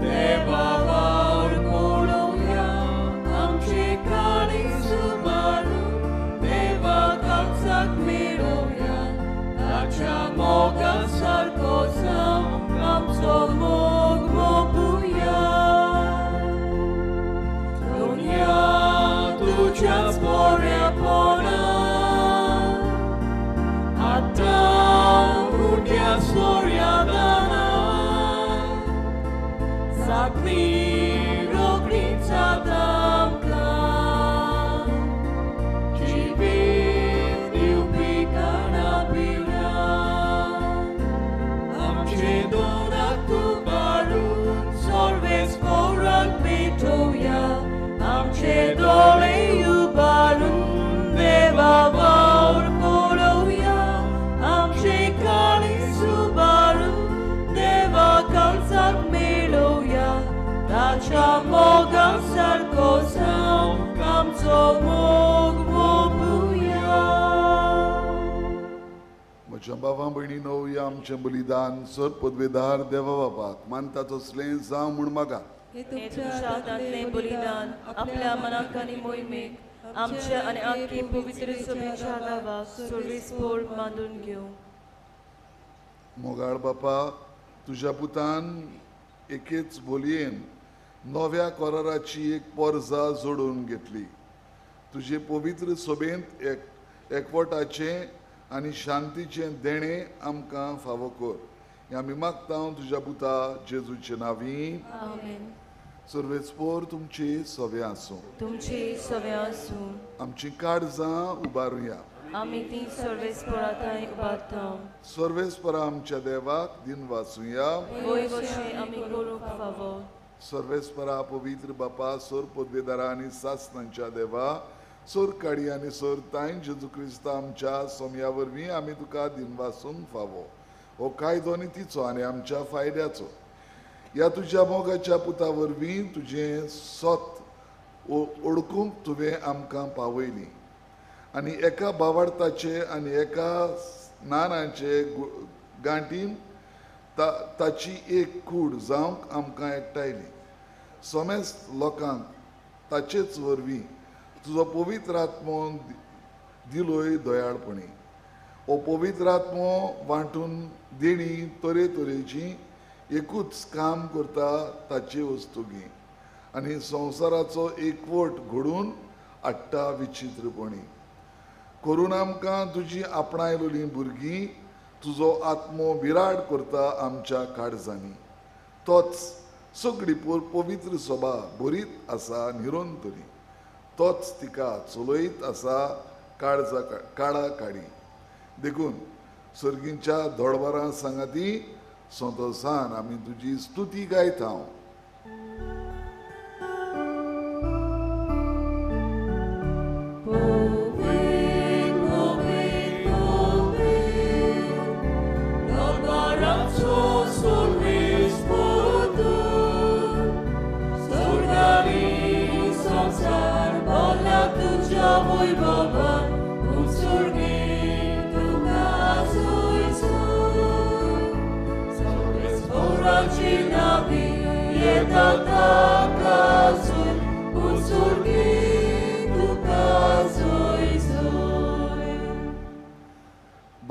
Deva मागणी रोखडीच आमकां जिवीत दिवपी खाणा पिवणा आमचे दोनाक तूं बाळून सर्वेस पोराक भेटोवया आमचे दोळे उबारून देवा वावर पळोवया आमचे काळीज उबारून देवा काळजाक मेळोवया ताच्या मोगा सारको जावंक आमचो मोग मोगुया. म्हज्या बाबा भयणीनो, ह्या आमचें बलिदान सर पदवेदार देवा बापाक मानता तसलें जावं म्हूण मागात. हे तुमच्या हातांतलें बलिदान आपल्या मनाक आनी मोहिमेक आमच्या आनी आख्खे पवित्र सभेच्या नांवाक सर्वेस्पोर मानून घेवं. मोगाळ बापा, तुज्या पुतान एकेच बोलयेन नव्या कराराची एक पोरजा जोडून घेतली. तुजे पवित्र सभेंत एकवटाचें आनी शांतीचें देणें आमकां फावो कर. हें आमी मागता तुज्या पुता जेजूचे नांवी. आमेन. सर्वेस्पोर तुमचे सवे आसूं. तुमचे सवे आसूं. आमची काळजां उबारुया. आमी ती सर्वेस्पोरा थंय उबारता. सर्वेस्पोरा आमच्या देवाक दिन वाचुया. वय वशें आमी करूंक फावो. सर्वेस्परा पवित्र बापा, सोर पदवेदारा आनी सासनांच्या देवा, सोर काडी आनी सोर ताईन जेजू क्रिस्ता आमच्या सोमया वरवीं आमी तुका दिनवासूंक फावो. हो कायदो आनी तिचो आनी आमच्या फायद्याचो. ह्या तुज्या मोगाच्या पुता वरवीं तुजें सत ओळखूंक तुवें आमकां पावयली आनी एका भावार्थाचे आनी एका नानाचे गांठीन ताची एक कूड जावंक आमकां एकठांयली. समेस्त लोकांक ताचेच वरवीं तुजो पवित्र आत्मो दिलोय दयाळपणी. हो पवित्र आत्मो वांटून देणी तरेतरेची एकूच काम करता ताचे वस्तुगी आनी संवसाराचो एकवट घडून हाडटा विचित्रपणी. करून आमकां तुजी आपणायलोलीं भुरगीं तुजो आत्मो विराट करता आमच्या काळजांनी. तोच सगळी पवित्र सभा भरीत आसा निरंतरी. तोच तिका चलयत आसा काळजा काळा काडी. देखून सर्गींच्या धोडवारां सांगाती संतोसान आमी तुजी स्तुती गायता.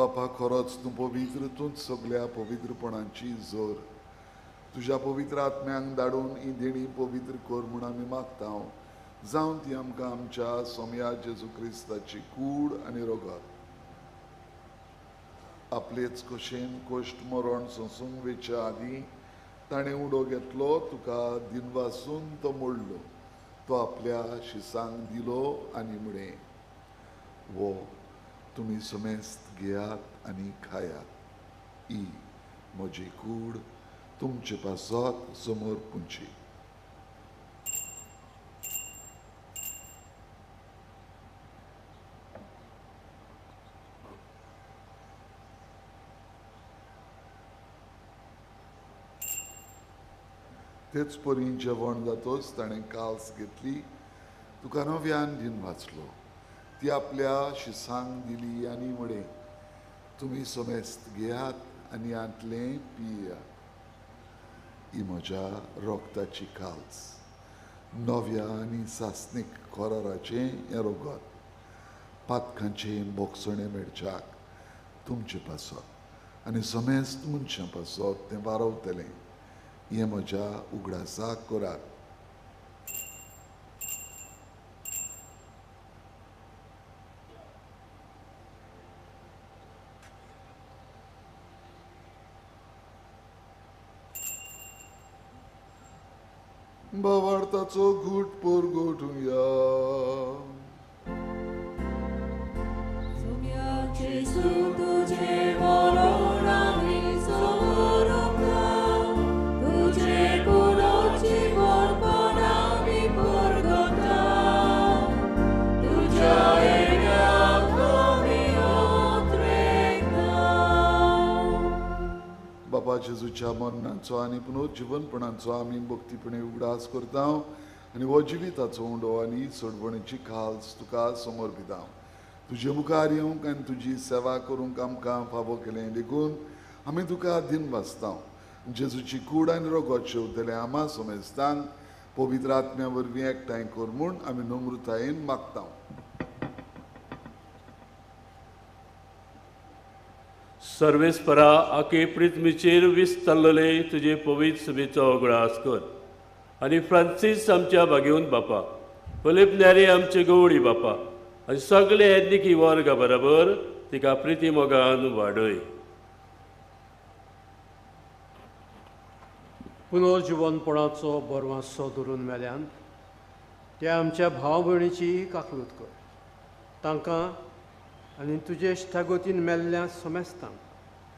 बापा, खरोच तूं पवित्र, तूंच सगल्या पवित्रपणाची जोर. तुज्या पवित्र आत्म्यांक धाडून ही देणी पवित्र कर म्हूण आमी मागता. जावं ती आमकां आमच्या सोमया जेजू क्रिस्ताची कूड आनी रोगत. आपलेच कशेन कश्ट मरण सोंसूंक वेच्या आदीं ताणें उडो घेतलो, तुका दिनवासून तो मोडलो, तो आपल्या शिसांक दिलो आनी म्हळें, वो तुमी समेस्त घेयात आनी खायात. ही म्हजी कूड तुमचे पासत समोर पुंची. तेच परी जेवण जातोच ताणें काल्स घेतली, तुका नव्यान दिन वाचलो, ती आपल्या शिसांक दिली आनी म्हळें, तुमी समेस्त घेयात आनी हांतलें पियात. ही म्हज्या रोगताची काल्स, नव्या आनी सासणीक कराराचें हें रोगत. पातकांचें बोगसणें मेळच्याक तुमचे पासत आनी समेस्त मनशां पासत तें वारवतलें. हें म्हज्या उगडासाक करात. भावार्थाचो घूट परगटुया. जेजू तुझे मरण आमी समर्पता, तुझे पुनर्जीवनपण आमी परगटा, तुझ्या येण्याक आमी ओत्रेकता. बाबा जेजूच्या मरणाचो आनी पुनर्जीवनपणाचो आमी भक्तीपणे उगडास करता आनी हो जिविताचो उंडो आनी सोडवणेची खास तुका समर्पिता. तुजे मुखार येवंक आनी तुजी सेवा करूंक आमकां फावो केलें देखून आमी तुका दिन वाचता. जेजूची कूड आनी रोगोत शेवतले आमा समेस्तांक पवित्र आत्म्या वरवीं एकठांय कर म्हूण आमी नम्रतायेन मागता. सर्वेस्परा आखे पृथ्वीचेर विस्तारलेले तुजे पवित्र सभेचो उगडास कर आनी फ्रांसीस आमच्या भागेवन बापा, फिलीप न्यारे आमचे गवळी बापा आनी सगळे येदनिकी वर्गा बराबर तिका प्रिती मोगान वाडय. पुनर्जिवनपणाचो बरवासो धरून मेल्यान त्या आमच्या भाव भयणीची काकलूत कर. तांकां आनी तुजे इश्टागतीन मेल्ल्या समेस्तांक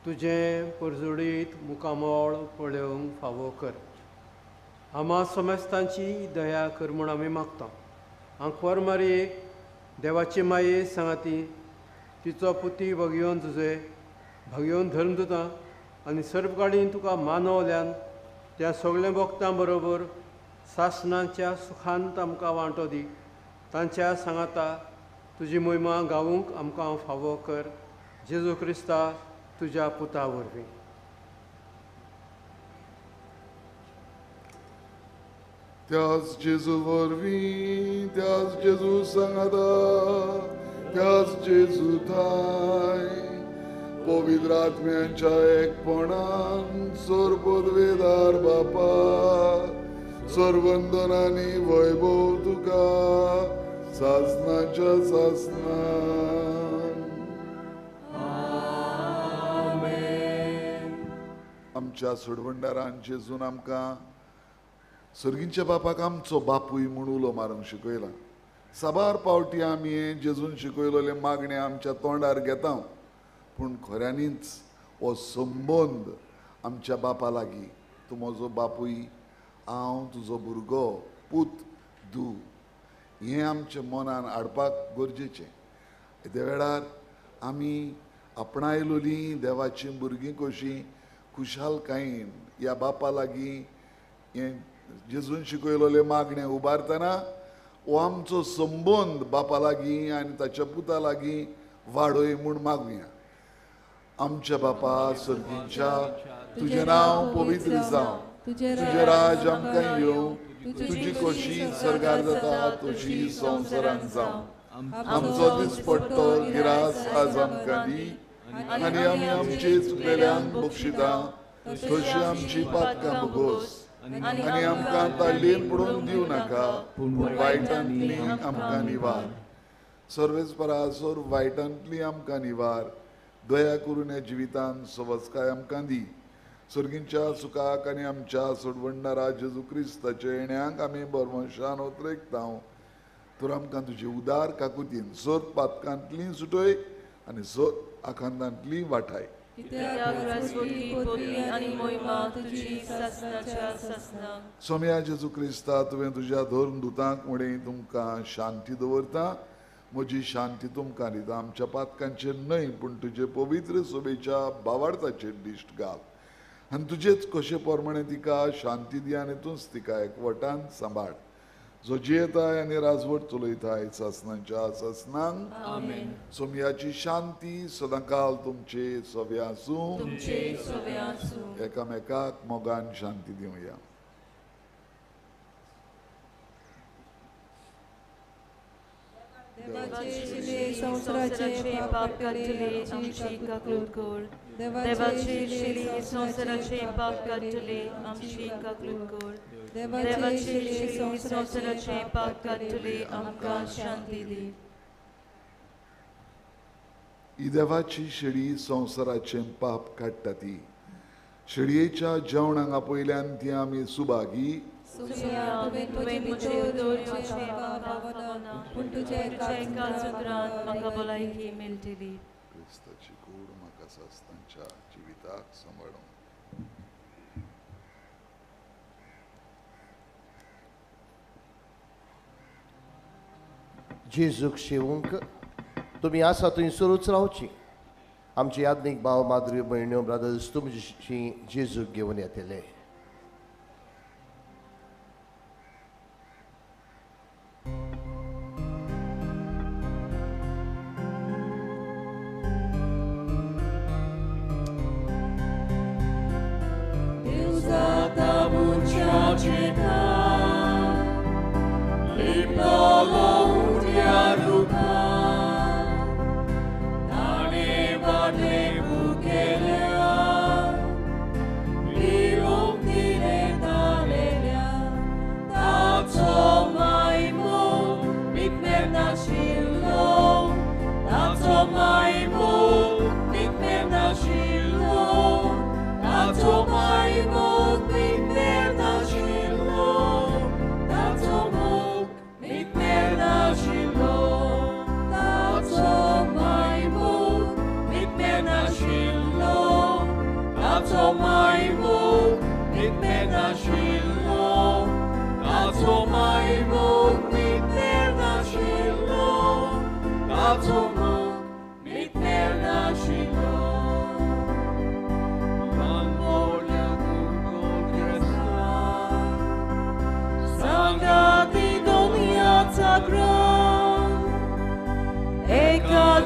तुजें परजोडीत मुखामळ पळोवंक फावो कर. आमा समेस्तांची दया कर म्हूण आमी मागता. आंकवार मारयेक देवाची माये सांगाती तिचो पुती भगयोवन तुजे भगयोवन धर्म दिता आनी सर्वकाडीन तुका मानवल्यान त्या सगळ्या भक्तां बरोबर सासणाच्या सुखांत आमकां वांटो दी. तांच्या सांगाता तुजी मोहिमा गावूंक आमकां फावो कर. जेजू क्रिस्ता तुज्या पुता वरवीं. त्याच जेजू वरवीं, त्याच जेजू सांगाता, त्याच जेजू थाय पवित्र आत्म्यांच्या एकपणान सर्वपदवेदार बापा सर्वंदनानी वैभव तुका सासनाच्या सासनान. आमच्या सोडवणदारान जेजून आमकां सर्गींच्या बापाक आमचो बापूय म्हूण उलो मारूंक शिकयला. साबार पावटी आमी जेजून शिकयलेले मागणें आमच्या तोंडार घेता, पूण खऱ्यांनीच हो संबंद आमच्या बापा लागीं, तूं म्हजो बापूय, हांव तुजो भुरगो, पूत, धूव, हें आमच्या मनान हाडपाक गरजेचें. त्या वेळार आमी आपणायलोलीं देवाचीं भुरगीं कशीं खुशालकायेन ह्या बापा लागीं हें जेजून शिकयलोलें मागणें उबारतना हो आमचो संबंद बापा लागीं आनी ताच्या पुता लागीं वाडय म्हूण मागुया. आमच्या बापा सर्गींच्या, तुजें नांव पवित्र जावं, तुजें राज आमकां येवं, तुजी खोशी सर्गार जाता तशी संवसारांत जावं. आमचो दिसपट्टो गिरास आज आमकां दी आनी आमी आमचे चुकलेल्यांक बक्षिता तशी आमची पातकां भोगोस आनी आमकां ताळयेन पडून दिवं नाका, पूण वायटांतली आमकां निवार. सर्वेस्परा सोर वायटांतली आमकां निवार. दया करून ह्या जिवितान सवस्काय आमकां दी. सर्गींच्या सुखाक आनी आमच्या सोडवणदारा जेजू क्रिस्ताच्या येण्याक आमी बरमशान ओतरेकता. तर आमकां तुजे उदार काकुतीन सोद पातकांतली सुटय आनी सोद आखांतांतली वाठाय. सोम्या जेजू क्रिस्ता, तुवें तुज्या धर्म दुतांक म्हणें तुमकां शांती दवरता, म्हजी शांती तुमकां दिता. आमच्या पातकांचेर न्हय पूण तुजे पवित्र सभेच्या बावार्थाचेर दिश्ट घाल आनी तुजेच कशे प्रमाणे तिका शांती दी आनी तूंच तिका एकवटान सांबाळ. जो जियेताय आनी राजवट चलयताय सासनाच्या सासनांक. सोमयाची शांती सदांकाल तुमचे सवे आसूं. एकामेकाक मोगान शांती दिवया. संवसाराचे पाप काडटले आमची काकूट कर. देवाची शिली संवसाराचे पाप काडटले आमची काकूट कर. देवाची शिली संवसाराचे पाप काडटले आमकां शांती दी. ही देवाची शेळी संवसाराचें पाप काडटा ती शेळयेच्या जेवणाक आपयल्यान ती आमी सुभागी. तुवें म्हजे भितर येवचें म्हाका फावना, पूण तुज्या एकाच उतरान म्हाका भलायकी मेळटली. क्रिस्ताची कूड म्हाका सस्तांच्या जिविताक सांबाळूं. जेजूक शेवूंक तुमी आसा थंयसरूच रावची. आमची आदनीक भाव माद्री भयण्यो ब्रदर्स तुमची जेजूक घेवन येतले.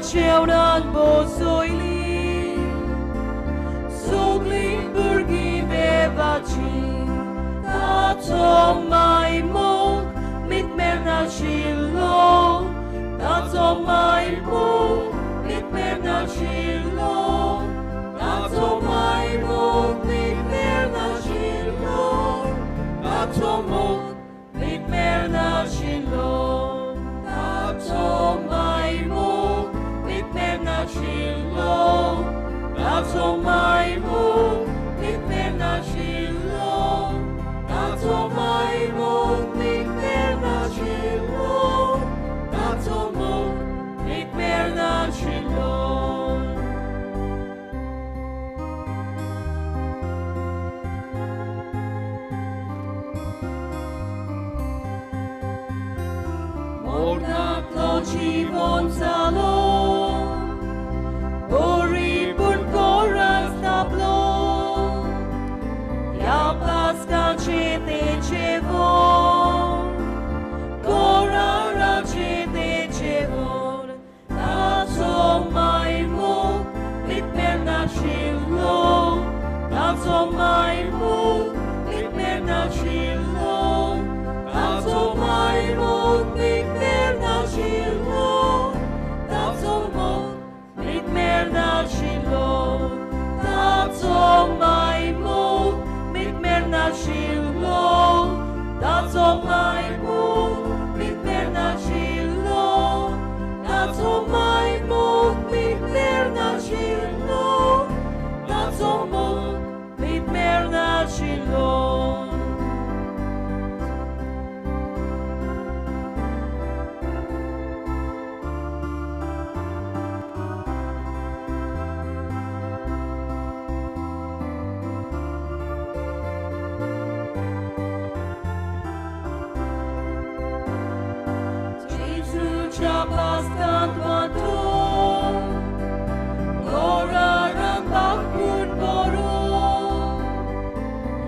जेवणाक बसयली सगळीं भुरगीं देवाची ताचो मायमोग मितमेर नाशिल्लो ताचो मायमोग मितमेर नाशिल्लो ताचो मायमोग मितमेर नाशिल्लो ताचो मोग मितमेर नाशिल्लो ताचो मायमोग ताचो मायमोग मितमेर नाशिल्लो ताचो मायमोग मितमेर नाशिल्लो ताचो मोग मितमेर नाशिल्लो. मोरनांतलो जिवन जालो ताचो मायमोग मितमेर नाशिल्लो ताचो मायमोग मितमेर नाशिल्लो ताचो मोग मितमेर नाशिल्लो ताचो मायमोग मितमेर नाशिल्लो ताचो मायमोग मितमेर नाशिल्लो ताचो मायमोग मितमेर नाशिल्लो ताचो मोग मितमेर नाशिल्लो. Jesuच्या पास्कांत वांटो गोरा रंगाकून बरो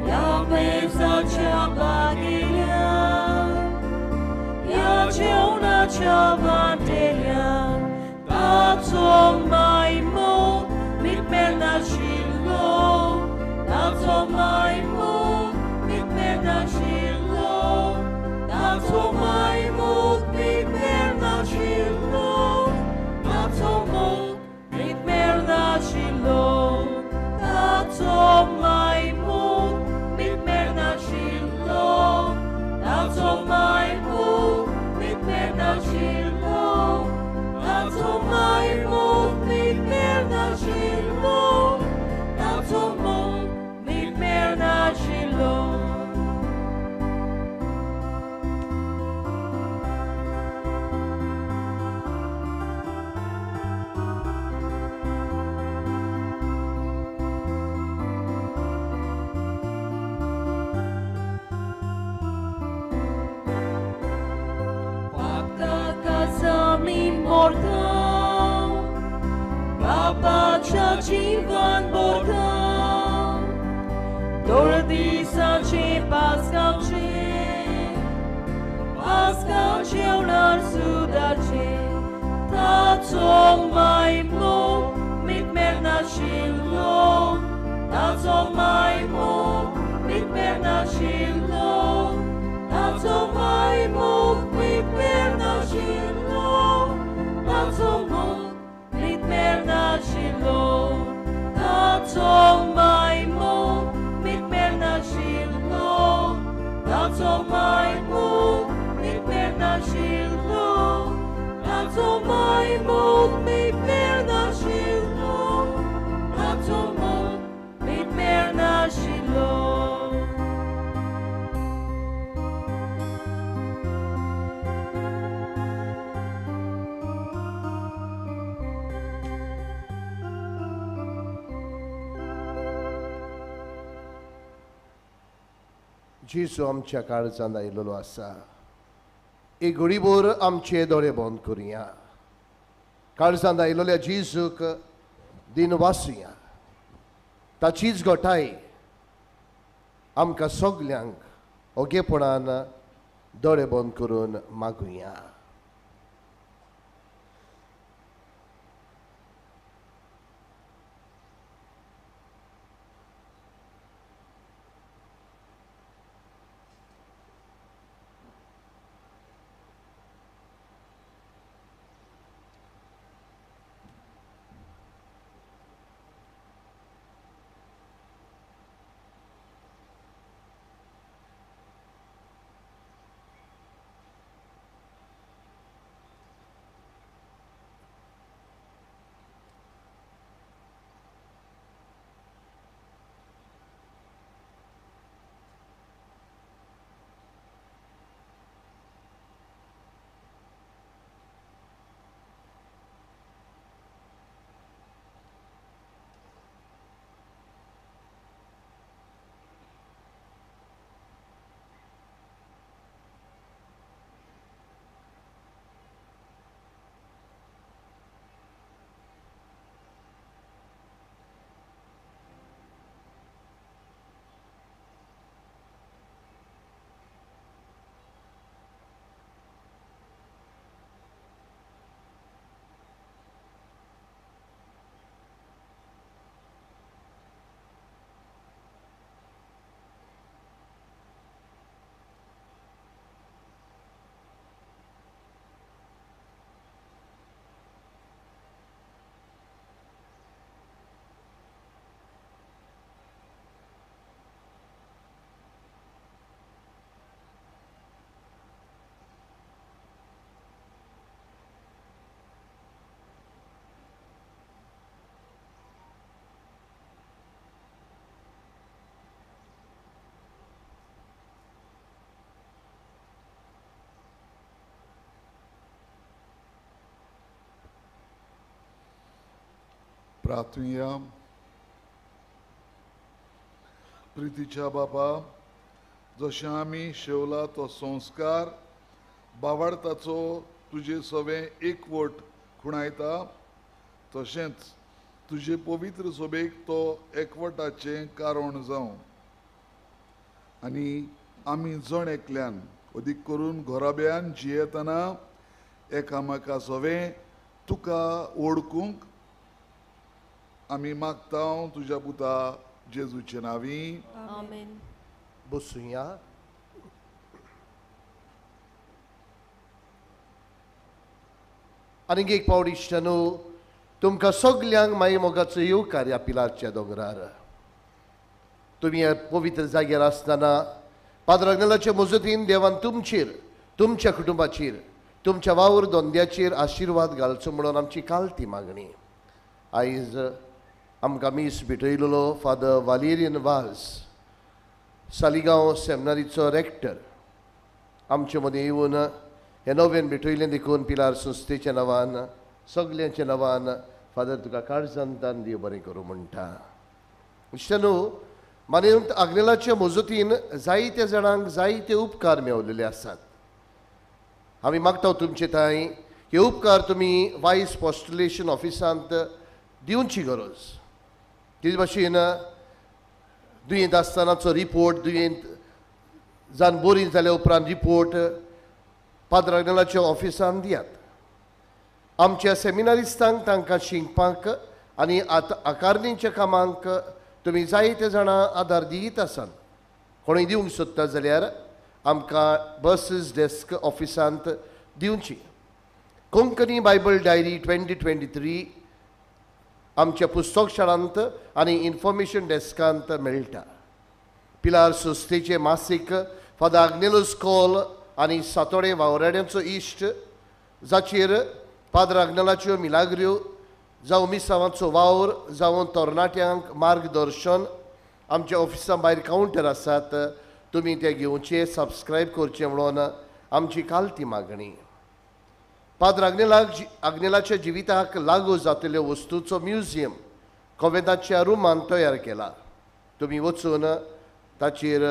ह्या मेजाच्या बागेल्यान ह्या जेवणाच्या वांटेल्यान ताचो मायमोग मितमेर नाशिल्लो ताचो मायमोग मितमेर नाशिल्लो ताचो मायमोग मितमेर नाशिल्लो दिसाचे पास्कावचे पास्काव जेवणार सुदारचे ताचो मायमो मिटमेर नाशिल्लो ताचो मायमो मिटमेर नाशिल्लो ताचो मायमो मिटमेर नाशिल्लो ताचो मोग मिटमेर नाशिल्लो ताचो मायमो मिटमेर नाशिल्लो ताचो मायमो मिटमेर नाशिल्लो ताचो मायमो मिटमेर नाशिल्लो ताचो मोग मिटमेर नाशिल्लो. जेजू आमच्या काळजांत आयिल्लो आसा. एक घडीभर आमचे दोळे बंद करुया. काळजांत आयिल्ल्या जेजूक दिन वाचुया. ताचीच गोठाय आमकां सगल्यांक ओगेपणान दोळे बंद करून मागुया. प्रार्थुया. प्रितीच्या बापा, जशें आमी शेवला तो संस्कार बावाडताचो तुजे सवें एकवट खुणायता, तशेंच तुजे पवित्र सभेक तो एकवटाचें कारण जावं आनी आमी जण एकल्यान अदीक करून घराब्यान जियेतना एकामेका सवें तुका वळखूंक आमी मागता तुज्या पुता जेजूचे नांवी. आमेन. बसुया. आनीक एक पावट इश्टांनो, तुमकां सगल्यांक माई मोगाचो येवकार ह्या पिलारच्या दोंगरार. तुमी ह्या पवित्र जाग्यार आसतना पाद्र आग्नेलाचे मजतीन देवान तुमचेर, तुमच्या कुटुंबाचेर, तुमच्या वावर धंद्याचेर आशिर्वाद घालचो म्हणून आमची कालती मागणी. आयज आमकां मीस भेटयलेलो फादर वालेरियन वाज, सालिगांव सेमिनारीचो रेक्टर, आमचे मदीं येवन हें नव्यान भेटयलें देखून पिलार संस्थेच्या नांवान, सगल्यांच्या नांवान फादर तुका काळजांतान देव बरें करूं म्हणटा. इश्टांनो, मानेवंत आग्नेलाच्या मजतीन जायत्या जाणांक जायते उपकार मेवलेले आसात. आमी मागता तुमचे थंय हे उपकार तुमी वायस पोस्टुलेशन ऑफिसांत दिवची गरज. तेच भाशेन दुयेंत आसतनाचो रिपोर्ट, दुयेंत जावन बरी जाल्या उपरांत रिपोर्ट पाद्र आग्नेलाच्या ऑफिसान दियात. आमच्या सेमिनारिस्तांक तांकां शिकपाक आनी आकारणीच्या कामांक तुमी जायते जाणां आदार दीत आसात. कोणूय दिवंक सोदता जाल्यार आमकां बसीस डेस्क ऑफिसांत दिवची. कोंकणी बायबल डायरी 2023 आमच्या पुस्तक शाळांत आनी इन्फॉर्मेशन डेस्कांत मेळटा. पिलार संस्थेचे मासीक फादर आग्नेलोस कॉल आनी सातोडे वावराड्यांचो इश्ट जाचेर पाद्र आग्नेलाच्यो मिलाग्र्यो जावं मिसावांचो वावर जावं तरणाट्यांक मार्गदर्शन आमच्या ऑफिसा भायर कावंटर आसात, तुमी ते घेवचे, सबस्क्रायब करचें म्हणून आमची कालती मागणी. पाद्र आग्नेलाच्या जिविताक लागू जातल्यो वस्तूचो म्युझियम कोवेंताच्या रुमान तयार केला. तुमी वचून ताचेर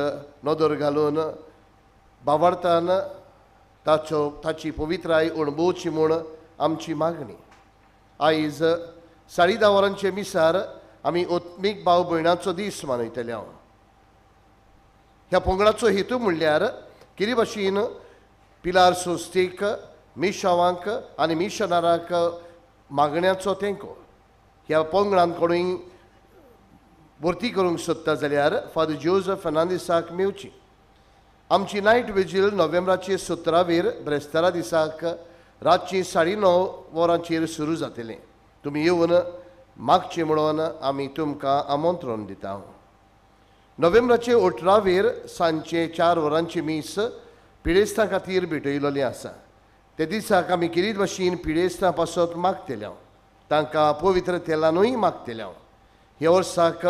नदर घालून बावार्थान ताचो ताची पवित्राय अणभवची म्हूण आमची मागणी. आयज 10:30 वरांचे मिसार आमी आत्मीक भाव भयणाचो दीस मनयतले. हांव ह्या पंगडाचो हेतू म्हणल्यार कितें भाशेन पिलार संस्थेक, मिशावांक आनी मिशनाराक मागण्याचो तेंको. ह्या पंगडान कोणूय भरती करूंक सोदता जाल्यार फादर जोजफ फर्नांडीसाक मेवची. आमची नायट विजील नोव्हेंबराचे 17वेर ब्रेस्तारा दिसाक रातची 9:30 वरांचेर सुरू जातलें. तुमी येवन मागचें म्हणून आमी तुमकां आमंत्रण दिता. नोव्हेंबराचे 18वेर सांजचे 4 वरांची मीस पिडेस्तां खातीर भेटयलेली आसा. ते दिसाक आमी किरीत भाशेन पिडेस्तां पासत मागतले, तांकां पवित्र तेलानूय मागतले. ह्या वर्साक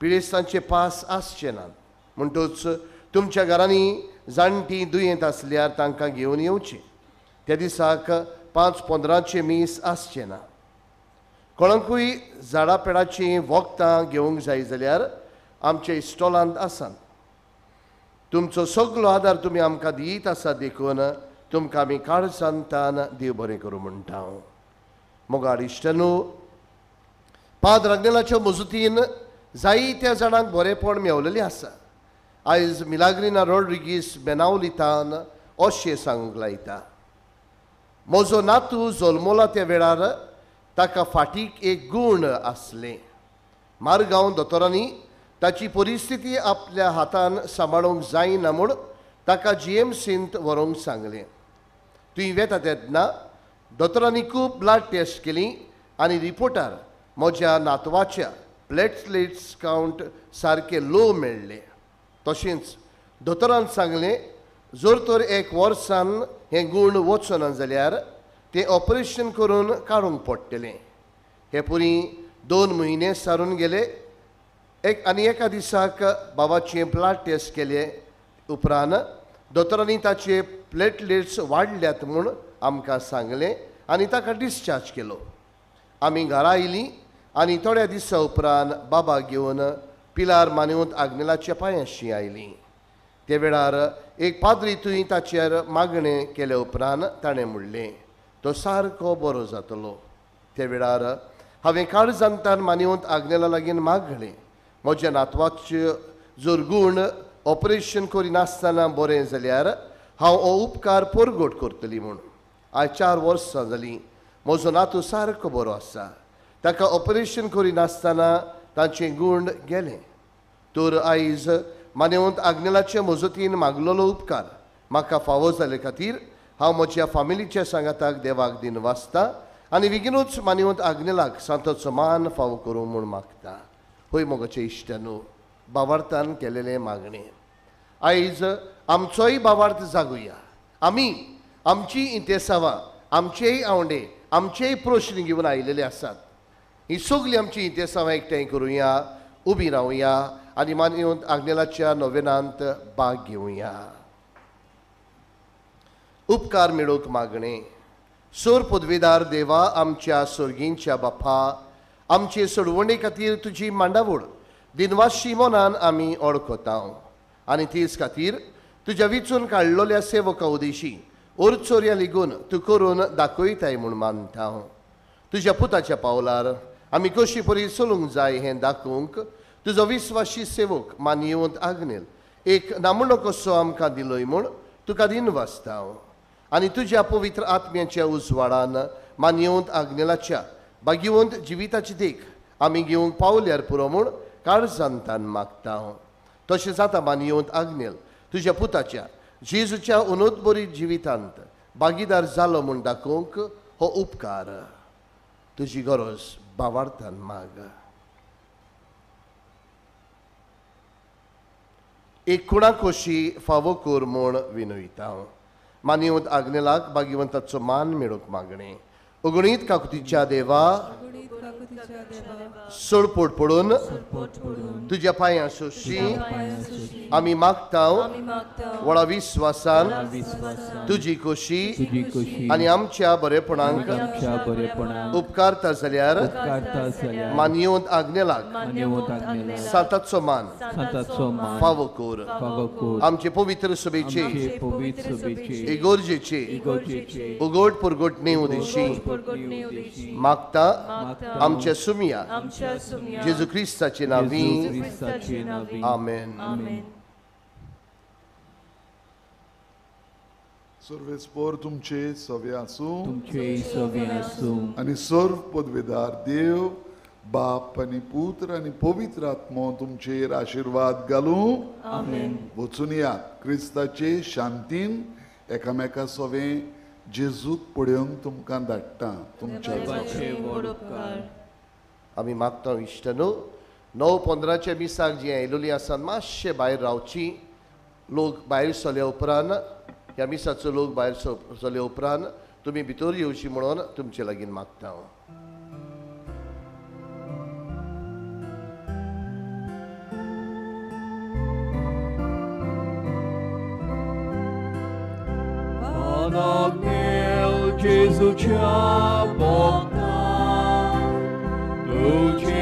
पिडेस्तांचे पास आसचे नात, म्हणटूच तुमच्या घरांनी जाणटी दुयेंत आसल्यार तांकां घेवन येवचें. त्या दिसाक 5:15 मीस आसचें ना. कोणाकूय झाडां पेडाचीं वखदां घेवंक जाय जाल्यार आमच्या इस्टॉलांत आसात. तुमचो सगलो आदार तुमी आमकां दीत आसा देखून तुमकां आमी काळजांतान देव बरें करूं म्हणटा. मोगाळ इश्टानू, पाद्र आग्नेलाच्या मजतीन जायत्या जाणांक बरेंपण मेवलेलें आसा. आयज मिलाग्रिना रॉड्रिगीस बेनावलितान अशें सांगूंक लायता, म्हजो नातू जल्मला त्या वेळार ताका फाटीक एक गूण आसलें. मारगांव दोतोरांनी ताची परिस्थिती आपल्या हातान सांबाळूंक जायना म्हूण ताका जीएमसींत व्हरूंक सांगलें. थंय वेता तेन्ना दोतोरांनी खूब ब्लड टेस्ट केली आनी रिपोर्टार म्हज्या नातवाच्या प्लेटलेट्स कावंट सारके लो मेळ्ळे. तशेंच दोतोरान सांगलें जर तर एक वर्सान हें गूण वचना जाल्यार तें ऑपरेशन करून काडूंक पडटलें. हे पुरी 2 म्हयने सारून गेले. एक आनी एका दिसाक बाबाचें ब्लड टेस्ट केले उपरांत दोतोरांनी ताचे प्लेटलेट्स वाडल्यात म्हूण आमकां सांगलें आनी ताका डिस्चार्ज केलो. आमी घरा आयलीं आनी थोड्या दिसां उपरांत बाबा घेवन पिलार मानवत आग्नेलाच्या पांयांशी आयलीं. ते वेळार एक पाद्री थंय ताचेर मागणें केले उपरांत ताणें म्हणलें तो सारको बरो जातलो. ते वेळार हांवें काळजांतान मानवत आग्नेला लागीं मागलें, म्हज्या नातवाचे जर गूण ऑपरेशन करिनासतना बरें जाल्यार हांव हो उपकार परगट करतली म्हूण. आयज 4 वर्सां जालीं म्हजो नातू सारको बरो आसा. ताका ऑपरेशन करिनासतना तांचें गूण गेलें. तर आयज मानवत आग्नेलाचे मजतीन मागलेलो उपकार म्हाका फावो जाले खातीर हांव म्हज्या फामिलीच्या सांगाताक देवाक दिन वाचता आनी बेगीनूच मानवत आग्नेलाक सांताचो मान फावो करूं म्हूण मागता. हय मोगाचे इश्टानू, बावार्थान केलेलें मागणें आयज आमचोय बावार्थ जागुया. आमी आमची इंतेसांवां, आमचेय आवंडे, आमचेय प्रश्न घेवन आयिल्ले आसात. ही सगळीं आमची इंतेसांवां एकठांय करुया, उबी रावया आनी मानवत आग्नेलाच्या नोवेनांत भाग घेवया. उपकार मेळोवंक मागणें. सोर पदवेदार देवा, आमच्या सोर्गींच्या बापा, आमचे सोडवणे खातीर तुजी मांडावळ दिनवाशी मनान आमी ओळखता आनी तेच खातीर तुज्या विचून काडलेल्या सेवका उदेशी ओरचोरया लिगून तूं करून दाखयताय म्हूण मानता. तुज्या पुताच्या पावलार आमी कशी परी चलूंक जाय हें दाखोवंक तुजो विस्वाशी सेवक मानयेवंत आग्नेल एक नामणो कसो आमकां दिलोय म्हूण तुका दिन वाचता आनी तुज्या पवित्र आत्म्याच्या उजवाडान मानयेवंत आग्नेलाच्या भाग्यवंत जिविताची देख आमी घेवंक पावल्यार पुरो म्हूण काळजांतान मागता. तशें जाता मानयेवंत आग्नेल तुज्या पुताच्या जेजूच्या उनोदबरी जिवितांत भागीदार जालो म्हूण दाखोवंक हो उपकार तुजी गरज बावार्थान माग. एक खुणा खोशी फावो कर म्हूण विनयता. मानयेवंत आग्नेलाक भाग्यवंताचो मान मेळोवंक मागणें. अगणीत काकुतीच्या देवा सोडपोट पडून तुज्या पांयां सोशी आमी मागता व्हडा विस्वासान तुजी खोशी आनी आमच्या बरेपणाक उपकारता जाल्यार मानयेवंत आग्नेलाक सांताचो मान फावो कर. आमचे पवित्र सभेचे इगोर्जेचे उगोट पुरगोट नेवदेशी मागता आमच्या सुमिया जेजू क्रिस्ताचे नांवी. आमेन. सर्वेस्पोर तुमचे सवे आसूं आनी सर्व पदवेदार देव बाप आनी पुत्र आनी पवित्र आत्मो तुमचेर आशिर्वाद घालूं. वचून यात क्रिस्ताचे शांतीन एकामेका सवे जेजूक पळोवंक तुमकां धाडटा. तुमच्या आमी मागता इश्टनो 9:15 मिसाक जी आयलोली आसा मातशे भायर रावची. लोक भायर सरल्या उपरांत ह्या मिसाचो लोक भायर सरल्या उपरांत तुमी भितर येवची म्हणून तुमचे लागीं मागता. Gesù ci ha portato, tu ci